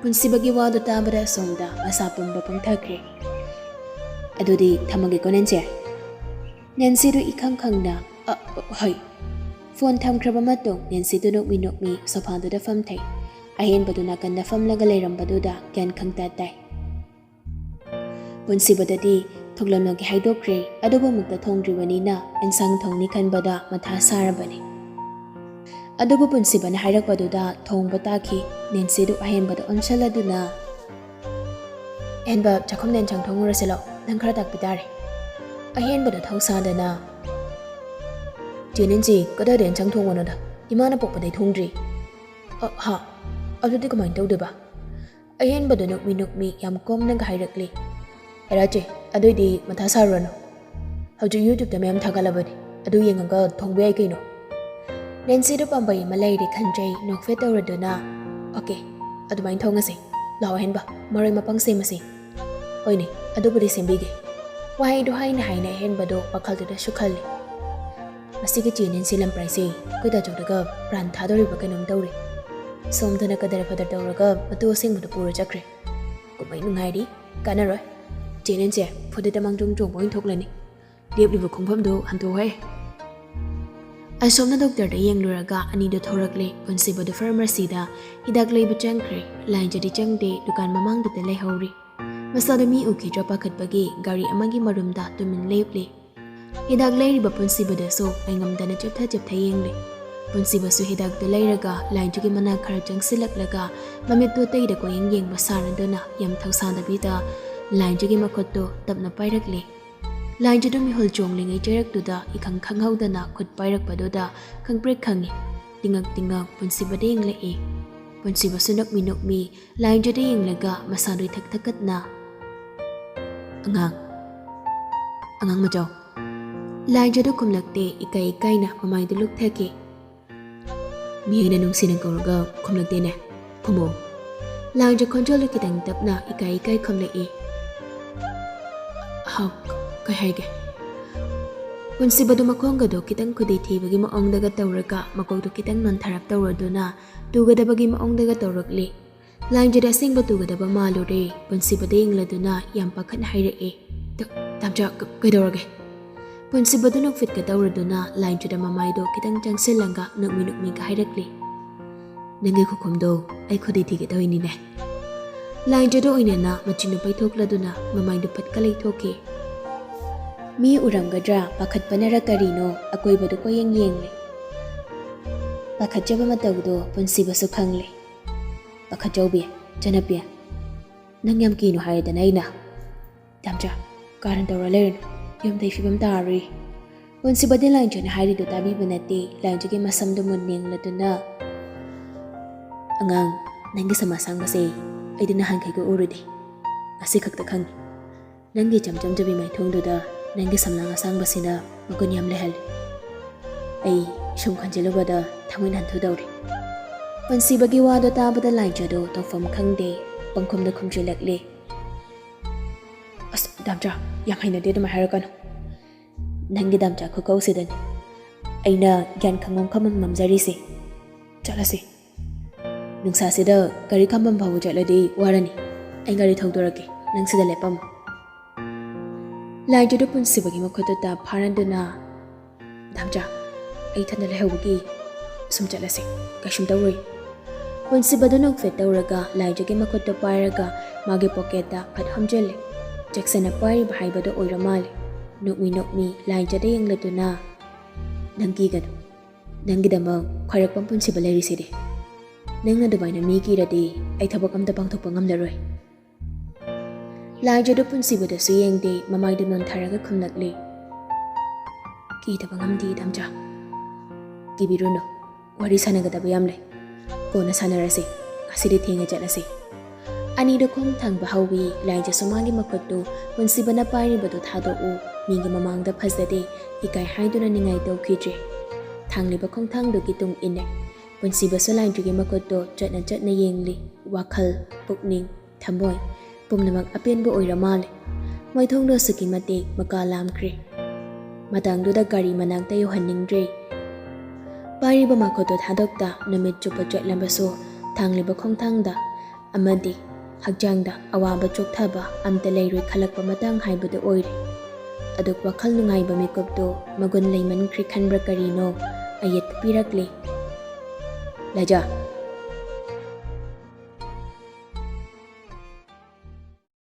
ꯄꯨꯟꯁꯤꯕꯒꯤ ꯋꯥꯗꯨ ꯇꯥꯕꯗ ꯑꯁꯣꯝꯗ ꯃꯁꯥ ꯄꯨꯝꯕ ꯄꯨꯝꯊꯈ꯭ꯔꯦ꯫ "ꯑꯗꯨꯗꯤ ꯊꯝꯃꯒꯦꯀꯣ, ꯅꯦꯟꯁꯤ꯫" ꯅꯦꯟꯁꯤꯗꯨ ꯏꯈꯪ ꯈꯪꯅ, "ꯑ, ꯍꯣꯏ꯫" ꯐꯣꯟ ꯊꯝꯈ꯭ꯔꯕ ꯃꯇꯨꯡ ꯅꯦꯟꯁꯤꯗꯨ ꯅꯣꯛꯃꯤ ꯅꯣꯛꯃꯤ ꯁꯣꯐꯥꯗꯨꯗ ꯐꯝꯊꯩ꯫ ꯑꯍꯦꯟꯕꯗꯨ ꯅꯥꯀꯟꯗ ꯐꯝꯂꯒ ꯂꯩꯔꯝꯕꯗꯨꯗ ꯒ꯭ꯌꯥꯟ ꯈꯪꯇꯥ ꯇꯥꯏ꯫ ꯄꯨꯟꯁꯤꯕꯗꯗꯤ ꯊꯣꯡꯂꯝꯂꯒꯦ ꯍꯥꯏꯗꯣꯛꯈ꯭ꯔꯦ, ꯑꯗꯨꯕꯨ ꯑꯃꯨꯛꯇ ꯊꯣꯡꯗ꯭ꯔꯤꯕꯅꯤꯅ ꯑꯦꯟꯁꯥꯡ ꯊꯣꯡꯅꯤ ꯈꯟꯕꯗ ꯃꯊꯥ ꯁꯥꯔꯕꯅꯤ꯫ ꯑꯗꯨꯕꯨ ꯄꯨꯟꯁꯤꯕꯅ ꯍꯥꯏꯔꯛꯄꯗꯨꯗ ꯊꯣꯡꯕ ꯇꯥꯈꯤ꯫ ꯅꯦꯟꯁꯤꯗꯨ ꯑꯍꯦꯟꯕꯗ ꯑꯣꯟꯁꯤꯜꯂꯗꯨꯅ, "ꯑꯍꯦꯟꯕ, ꯆꯥꯛꯈꯨꯝꯗ ꯑꯦꯟꯁꯥꯡ ꯊꯣꯡꯉꯨꯔꯁꯤ ꯂꯥꯛꯑꯣ, ꯅꯪ ꯈꯔ ꯇꯥꯛꯄꯤ ꯇꯥꯔꯦ꯫" ꯑꯍꯦꯟꯕꯗ ꯊꯧꯁꯥꯗꯅ, "ꯆꯦ ꯅꯦꯟꯁꯤ, ꯀꯗꯥꯏꯗ ꯑꯦꯟꯁꯥꯡ ꯊꯣꯡꯕꯅꯣꯗ? ꯏꯃꯥꯅ ꯄꯣꯛꯄꯗꯩ ꯊꯣꯡꯗ꯭ꯔꯤ꯫" "ꯑ, ꯍꯥ, ꯑꯗꯨꯗꯤ ꯀꯃꯥꯏꯅ ꯇꯧꯗꯣꯏꯕ?" ꯑꯍꯦꯟꯕꯗ ꯅꯣꯛꯃꯤ ꯅꯣꯛꯃꯤ ꯌꯥꯝ ꯀꯣꯝꯅꯒ ꯍꯥꯏꯔꯛꯂꯤ꯫ "ꯑꯦꯔꯥ ꯆꯦ, ꯑꯗꯨꯏꯗꯤ ꯃꯊꯥ ꯁꯥꯔꯨꯔꯅꯨ꯫ ꯍꯧꯖꯤꯛ YouTube-ꯇ ꯃꯌꯥꯝ ꯊꯥꯒꯠꯂꯕꯅꯤ, ꯑꯗꯨ ꯌꯦꯡꯉꯒ ꯊꯣꯡꯕ ꯌꯥꯏ ꯀꯩꯅꯣ꯫" ꯅꯦꯟꯁꯤꯗꯨ ꯄꯥꯝꯕꯩ ꯑꯃ ꯂꯩꯔꯦ ꯈꯟꯖꯩ, ꯅꯣꯛꯐꯦꯠ ꯇꯧꯔꯗꯨꯅ, "ꯑꯣꯀꯦ, ꯑꯗꯨꯃꯥꯏꯅ ꯊꯣꯡꯉꯁꯤ꯫ ꯂꯥꯛꯑꯣ ꯑꯍꯦꯟꯕ, ꯃꯔꯣꯏ ꯃꯄꯥꯡ ꯁꯦꯝꯃꯁꯤ꯫" "ꯍꯣꯏꯅꯦ, ꯑꯗꯨꯕꯨꯗꯤ ꯁꯦꯝꯕꯤꯒꯦ꯫" ꯋꯥꯍꯩꯗꯨ ꯍꯥꯏꯅ ꯍꯥꯏꯅ ꯑꯍꯦꯟꯕꯗꯨ ꯋꯥꯈꯜꯗꯨꯗꯁꯨ ꯈꯜꯂꯤ꯫ "ꯃꯁꯤꯒꯤ ꯆꯦ ꯅꯦꯟꯁꯤ ꯂꯝꯄ꯭ꯔꯥꯏꯁꯦ ꯑꯩꯈꯣꯏ ꯗꯥꯆꯧꯗꯒ ꯄ꯭ꯔꯥꯟ ꯊꯥꯗꯧꯔꯤꯕ ꯀꯩꯅꯣꯝ ꯇꯧꯔꯦ꯫ ꯁꯣꯝꯗꯅ ꯀꯗꯔ ꯐꯗꯔ ꯇꯧꯔꯒ ꯃꯇꯨ ꯑꯁꯦꯡꯕꯗꯨ ꯄꯨꯔ ꯆꯠꯈ꯭ꯔꯦ꯫ ꯀꯨꯝꯍꯩ ꯅꯨꯡꯉꯥꯏꯔꯤ, ꯀꯥꯟꯅꯔꯣꯏ꯫ ꯆꯦ ꯅꯦꯟꯁꯤ ꯐꯨꯗꯤꯗ ꯃꯥꯡꯖꯣꯡ ꯆꯣꯡꯕ ꯑꯣꯏꯅ ꯊꯣꯛꯂꯅꯤ꯫ ꯂꯦꯞꯂꯤꯕ ꯈꯣꯡꯐꯝꯗꯨ ꯍꯟꯗꯣꯛꯍꯦ꯫" ꯑꯁꯣꯝꯅ ꯗꯣꯛꯇꯔꯗ ꯌꯦꯡꯂꯨꯔꯒ ꯑꯅꯤꯗꯨ ꯊꯣꯔꯛꯂꯦ꯫ ꯄꯨꯟꯁꯤꯕꯗꯨ pharmacy-ꯗ ꯍꯤꯗꯥꯛ ꯂꯩꯕ ꯆꯪꯈ꯭ꯔꯦ꯫ ꯂꯥꯏꯟꯁꯤꯗꯤ ꯆꯪꯗꯦ, ꯗꯨꯀꯥꯟ ꯃꯃꯥꯡꯗꯨꯗ ꯂꯩꯍꯧꯔꯤ꯫ ꯃꯁꯥꯗꯨ ꯃꯤ ꯎꯈꯤꯗ꯭ꯔꯥ ꯄꯥꯈꯠꯄꯒꯤ ꯒꯥꯔꯤ ꯑꯃꯒꯤ ꯃꯔꯨꯝꯗ ꯇꯨꯃꯤꯟ ꯂꯦꯞꯂꯦ꯫ ꯍꯤꯗꯥꯛ ꯂꯩꯔꯤꯕ ꯄꯨꯟꯁꯤꯕꯗꯁꯨ ꯉꯥꯏꯉꯝꯗꯅ ꯆꯦꯞꯊ ꯆꯦꯞꯊ ꯌꯦꯡꯂꯦ꯫ ꯄꯨꯟꯁꯤꯕꯁꯨ ꯍꯤꯗꯥꯛꯇꯨ ꯂꯩꯔꯒ ꯂꯥꯏꯟꯗꯨꯒꯤ ꯃꯅꯥꯛ ꯈꯔ ꯆꯪꯁꯤꯜꯂꯛꯂꯒ ꯃꯃꯤꯠꯇꯨ ꯑꯇꯩꯗ ꯀꯣꯌꯦꯡ ꯌꯦꯡꯕ ꯁꯥꯔꯗꯨꯅ ꯌꯥꯝ ꯊꯧꯁꯥꯗꯕꯤꯗ ꯂꯥꯏꯟꯗꯨꯒꯤ ꯃꯈꯨꯠꯇꯨ ꯇꯞꯅ ꯄꯥꯏꯔꯛꯂꯦ꯫ ꯂꯥꯏꯖꯗꯨ ꯃꯤꯍꯨꯜ ꯆꯣꯡꯂꯤꯉꯩ ꯆꯩꯔꯛꯇꯨꯗ ꯏꯈꯪ ꯈꯪꯍꯧꯗꯅ ꯈꯨꯠ ꯄꯥꯏꯔꯛꯄꯗꯨꯗ ꯈꯪꯄ꯭ꯔꯦꯛ ꯈꯪꯉꯤ꯫ ꯇꯤꯡꯉꯛ ꯇꯤꯡꯉꯛ ꯄꯨꯟꯁꯤꯕꯗ ꯌꯦꯡꯂꯛꯏ꯫ ꯄꯨꯟꯁꯤꯕꯁꯨ ꯅꯣꯛꯃꯤ ꯅꯣꯛꯃꯤ ꯂꯥꯏꯖꯗ ꯌꯦꯡꯂꯒ ꯃꯁꯥꯗꯨ ꯏꯊꯛ ꯊꯛꯀꯠꯅ, "ꯑꯉꯥꯡ, ꯑꯉꯥꯡ ꯃꯆꯥꯎ?" ꯂꯥꯏꯖꯗꯨ ꯈꯨꯝꯂꯛꯇꯦ, ꯏꯀꯥꯏ ꯏꯀꯥꯏꯅ ꯃꯃꯥꯏꯗꯨ ꯂꯨꯛꯊꯈꯤ꯫ "ꯃꯤ ꯑꯩꯅ ꯅꯨꯡꯁꯤꯅ ꯀꯧꯔꯒ ꯈꯨꯝꯂꯛꯇꯦꯅꯦ꯫ ꯈꯨꯝꯃꯣ?" ꯂꯥꯏꯖ ꯈꯣꯟꯖꯦꯜꯗꯨ ꯈꯤꯇꯪ ꯇꯞꯅ ꯏꯀꯥꯏ ꯏꯀꯥꯏ ꯈꯨꯝꯂꯛꯏ꯫ "ꯍꯥꯎ, ꯀꯩ ꯍꯥꯏꯒꯦ?" ꯄꯨꯟꯁꯤꯕꯗꯨ ꯃꯈꯣꯡꯒꯗꯨ ꯈꯤꯇꯪ ꯈꯨꯗꯤ ꯊꯤꯕꯒꯤ ꯃꯑꯣꯡꯗꯒ ꯇꯧꯔꯒ ꯃꯀꯣꯛꯇꯨ ꯈꯤꯇꯪ ꯅꯣꯟꯊꯔꯞ ꯇꯧꯔꯗꯨꯅ ꯇꯨꯒꯗꯕꯒꯤ ꯃꯑꯣꯡꯗꯒ ꯇꯧꯔꯛꯂꯤ꯫ ꯂꯥꯏꯖꯗꯤ ꯑꯁꯦꯡꯕ ꯇꯨꯒꯗꯕ ꯃꯥꯜꯂꯨꯔꯦ꯫ ꯄꯨꯟꯁꯤꯕꯗ ꯌꯦꯡꯂꯗꯨꯅ ꯌꯥꯝ ꯄꯥꯈꯠꯅ ꯍꯥꯏꯔꯛꯑꯦ, "ꯗ-, ꯗꯥꯝꯆꯥ, ꯀ-, ꯀꯩꯗꯧꯔꯒꯦ?" ꯄꯨꯟꯁꯤꯕꯗꯨ ꯅꯣꯛꯐꯦꯠꯀ ꯇꯧꯔꯗꯨꯅ ꯂꯥꯏꯖꯗ ꯃꯃꯥꯏꯗꯣ ꯈꯤꯇꯪ ꯆꯪꯁꯤꯜꯂꯒ ꯅꯣꯛꯃꯤ ꯅꯣꯛꯃꯤꯒ ꯍꯥꯏꯔꯛꯂꯤ, "ꯅꯪꯒꯤ ꯈꯨꯈꯨꯝꯗꯣ ꯑꯩ ꯈꯨꯗꯤ ꯊꯤꯒꯦ ꯇꯧꯔꯤꯅꯤꯅꯦ꯫" ꯂꯥꯏꯖꯗ ꯑꯣꯏꯅꯅ ꯃꯆꯤꯟꯗꯨ ꯄꯩꯊꯣꯛꯂꯗꯨꯅ ꯃꯃꯥꯏꯗꯨ ꯐꯠꯀ ꯂꯩꯊꯣꯛꯈꯤ꯫ ꯃꯤ ꯎꯔꯝꯒꯗ꯭ꯔꯥ ꯄꯥꯈꯠꯄꯅꯔ ꯀꯔꯤꯅꯣ ꯑꯀꯣꯏꯕꯗꯨ ꯀꯣꯏꯌꯦꯡ ꯌꯦꯡꯂꯦ꯫ ꯄꯥꯈꯠꯆꯕ ꯃꯇꯧꯗꯣ ꯄꯨꯟꯁꯤꯕꯁꯨ ꯈꯪꯂꯦ꯫ "ꯄꯥꯈꯠꯆꯧꯕꯤ, ꯆꯅꯞꯄꯤ, ꯅꯪ ꯌꯥꯝ ꯀꯤꯅꯣ ꯍꯥꯏꯔꯦꯗꯅ ꯑꯩꯅ꯫ ꯗꯥꯝꯆꯥ, ꯀꯥꯔꯟ ꯇꯧꯔ ꯂꯩꯔꯅꯨ, ꯌꯨꯝꯗꯩ ꯐꯤꯕꯝ ꯇꯥꯔꯨꯏ꯫" ꯄꯨꯟꯁꯤꯕꯗꯤ ꯂꯥꯏꯖꯅ ꯍꯥꯏꯔꯤꯗꯣ ꯇꯥꯕꯤꯕ ꯅꯠꯇꯦ꯫ ꯂꯥꯏꯖꯒꯤ ꯃꯁꯝꯗꯨ ꯃꯨꯟ ꯌꯦꯡꯂꯗꯨꯅ, "ꯑꯉꯥꯡ, ꯅꯪꯒꯤ ꯁꯝ ꯑꯁꯥꯡꯕꯁꯦ ꯑꯩꯗꯤ ꯅꯍꯥꯟꯈꯩꯒ ꯎꯔꯨꯗꯦ, ꯉꯁꯤ ꯈꯛꯇ ꯈꯪꯉꯤ꯫ ꯅꯪꯒꯤ ꯏꯆꯝ ꯆꯝꯖꯕꯤ ꯃꯥꯏꯊꯣꯡꯗꯨꯗ ꯅꯪꯒꯤ ꯁꯝꯂꯥꯡ ꯑꯁꯥꯡꯕꯁꯤꯅ ꯃꯒꯨꯟ ꯌꯥꯝ ꯂꯩꯍꯜꯂꯤ꯫ ꯑꯩ ꯁꯨꯝ ꯈꯟꯖꯤꯜꯂꯨꯕꯗ ꯊꯃꯣꯏ ꯅꯥꯟꯊꯨꯗꯧꯔꯦ꯫" ꯄꯨꯟꯁꯤꯕꯒꯤ ꯋꯥꯗꯣ ꯇꯥꯕꯗ ꯂꯥꯏꯖꯗꯣ ꯇꯧꯐꯝ ꯈꯪꯗꯦ, ꯄꯪꯈꯨꯝꯗ ꯈꯨꯝꯖꯤꯜꯂꯛꯂꯦ꯫ "ꯑꯁ, ꯗꯥꯝꯆꯥ, ꯌꯥꯝ ꯍꯩꯅꯗꯦ ꯑꯗꯨꯃꯥꯏꯅ ꯍꯥꯏꯔꯛꯀꯅꯨ꯫ ꯅꯪꯒꯤ ꯗꯥꯝꯆꯥ ꯈꯨꯀꯧꯁꯤꯗꯅꯤ ꯑꯩꯅ ꯒ꯭ꯌꯥꯟ ꯈꯪꯉꯝ ꯈꯪꯉꯝ ꯉꯝꯖꯔꯤꯁꯦ꯫ ꯆꯠꯂꯁꯤ꯫ ꯅꯨꯡꯁꯥꯁꯤꯗ ꯒꯥꯔꯤ ꯈꯥꯝꯕꯝ ꯐꯥꯎꯕ ꯆꯠꯂꯗꯤ ꯋꯥꯔꯅꯤ꯫ ꯑꯩ ꯒꯥꯔꯤ ꯊꯧꯗꯣꯔꯛꯀꯦ, ꯅꯪ ꯁꯤꯗ ꯂꯦꯞꯄꯝꯃꯣ꯫" ꯂꯥꯏꯖꯗꯨ ꯄꯨꯟꯁꯤꯕꯒꯤ ꯃꯈꯨꯠꯇꯨ ꯇꯞ ꯐꯥꯔꯗꯨꯅ, "ꯗꯥꯝꯆꯥ, ꯑꯩ ꯏꯊꯟꯗ ꯂꯩꯍꯧꯕꯒꯤ ꯁꯨꯝ ꯆꯠꯂꯁꯤ, ꯀꯩꯁꯨꯝ ꯇꯧꯔꯣꯏ꯫" ꯄꯨꯟꯁꯤꯕꯗꯨ ꯅꯣꯛꯐꯦꯠ ꯇꯧꯔꯒ ꯂꯥꯏꯖꯒꯤ ꯃꯈꯨꯠꯇꯨ ꯄꯥꯏꯔꯒ ꯃꯥꯒꯤ ꯄꯣꯀꯦꯠꯇ ꯐꯠ ꯍꯥꯝꯖꯤꯜꯂꯦ꯫ ꯆꯦꯛꯁꯤꯟꯅ ꯄꯥꯏꯔꯤꯕ ꯍꯥꯏꯕꯗꯨ ꯑꯣꯏꯔ ꯃꯥꯜꯂꯦ꯫ ꯅꯣꯛꯃꯤ ꯅꯣꯛꯃꯤ ꯂꯥꯏꯖꯗ ꯌꯦꯡꯂꯗꯨꯅ, "ꯅꯪ ꯀꯤꯒꯅꯨ꯫ ꯅꯪꯒꯤꯗꯃꯛ ꯈ꯭ꯋꯥꯏꯔꯥꯛꯄꯝ ꯄꯨꯟꯁꯤꯕ ꯂꯩꯔꯤꯁꯤꯗꯤ꯫ ꯅꯪꯅ ꯑꯗꯨꯃꯥꯏꯅ ꯃꯤ ꯀꯤꯔꯗꯤ ꯑꯩ ꯊꯕꯛ ꯑꯝꯇ ꯄꯥꯡꯊꯣꯛꯄ ꯉꯝꯂꯔꯣꯏ꯫" ꯂꯥꯏꯖꯗꯨ ꯄꯨꯟꯁꯤꯕꯗꯁꯨ ꯌꯦꯡꯗꯦ, ꯃꯃꯥꯏꯗꯨ ꯅꯣꯟꯊꯔꯒ ꯈꯨꯝꯂꯛꯂꯤ꯫ "ꯀꯤꯗꯕ ꯉꯝꯗꯦ, ꯏꯗꯣꯝꯆꯥ꯫ ꯀꯤꯕꯤꯔꯨꯅꯨ, ꯋꯥꯔꯤ ꯁꯥꯟꯅꯒꯗꯕ ꯌꯥꯝ ꯂꯩ꯫ ꯀꯣꯟꯅ ꯁꯥꯟꯅꯔꯁꯤ, ꯉꯁꯤꯗꯤ ꯊꯦꯡꯅ ꯆꯠꯂꯁꯤ꯫" ꯑꯅꯤꯗꯨ ꯈꯣꯡ ꯊꯥꯡꯕ ꯍꯧꯏ꯫ ꯂꯥꯏꯖꯁꯨ ꯃꯥꯒꯤ ꯃꯈꯨꯠꯇꯨ ꯄꯨꯟꯁꯤꯕꯅ ꯄꯥꯏꯔꯤꯕꯗꯨ ꯊꯥꯗꯣꯛꯎ, ꯃꯤꯒꯤ ꯃꯃꯥꯡꯗ ꯐꯖꯗꯦ, ꯏꯀꯥꯏ ꯍꯥꯏꯗꯨꯅ ꯅꯤꯡꯉꯥꯏ ꯇꯧꯈꯤꯗ꯭ꯔꯦ꯫ ꯊꯥꯡꯂꯤꯕ ꯈꯣꯡꯊꯥꯡꯗꯨꯒꯤ ꯇꯨꯡ ꯏꯟꯅꯦ꯫ ꯄꯨꯟꯁꯤꯕꯁꯨ ꯂꯥꯏꯖꯒꯤ ꯃꯈꯨꯠꯇꯨ ꯆꯠꯅ ꯆꯠꯅ ꯌꯦꯡꯂꯤ꯫ ꯋꯥꯈꯜ, ꯄꯨꯛꯅꯤꯡ, ꯊꯃꯣꯏ ꯄꯨꯝꯅꯃꯛ ꯑꯄꯦꯟꯕ ꯑꯣꯏꯔ ꯃꯥꯜꯂꯦ꯫ ꯃꯣꯏ ꯊꯣꯡꯗꯣ ꯑꯁꯨꯛꯀꯤ ꯃꯇꯤꯛ ꯃꯀꯥ ꯂꯥꯝꯈ꯭ꯔꯦ꯫ ꯃꯇꯥꯡꯗꯨꯗ ꯒꯥꯔꯤ ꯃꯅꯥꯛꯇ ꯌꯧꯍꯟꯅꯤꯡꯗ꯭ꯔꯦ꯫ ꯄꯥꯏꯔꯤꯕ ꯃꯈꯨꯠꯇꯣ ꯊꯥꯗꯣꯛꯇ ꯅꯨꯃꯤꯠ ꯆꯨꯞꯄ ꯆꯠꯂꯕꯁꯨ ꯊꯥꯡꯂꯤꯕ ꯈꯣꯡꯊꯥꯡꯗ ꯑꯃꯗꯤ ꯍꯛꯆꯥꯡꯗ ꯑꯋꯥꯕ ꯆꯣꯛꯊꯕ ꯑꯝꯇ ꯂꯩꯔꯣꯏ ꯈꯜꯂꯛꯄ ꯃꯇꯥꯡ ꯍꯥꯏꯕꯗꯨ ꯑꯣꯏꯔꯦ꯫ ꯑꯗꯨꯛ ꯋꯥꯈꯜ ꯅꯨꯡꯉꯥꯏꯕ ꯃꯤꯀꯨꯞꯇꯨ ꯃꯒꯨꯟ ꯂꯩꯃꯟꯈ꯭ꯔꯦ ꯈꯟꯕ꯭ꯔꯥ ꯀꯔꯤꯅꯣ ꯑꯌꯦꯠꯄ ꯄꯤꯔꯛꯂꯦ꯫ "ꯂꯥꯏꯖ,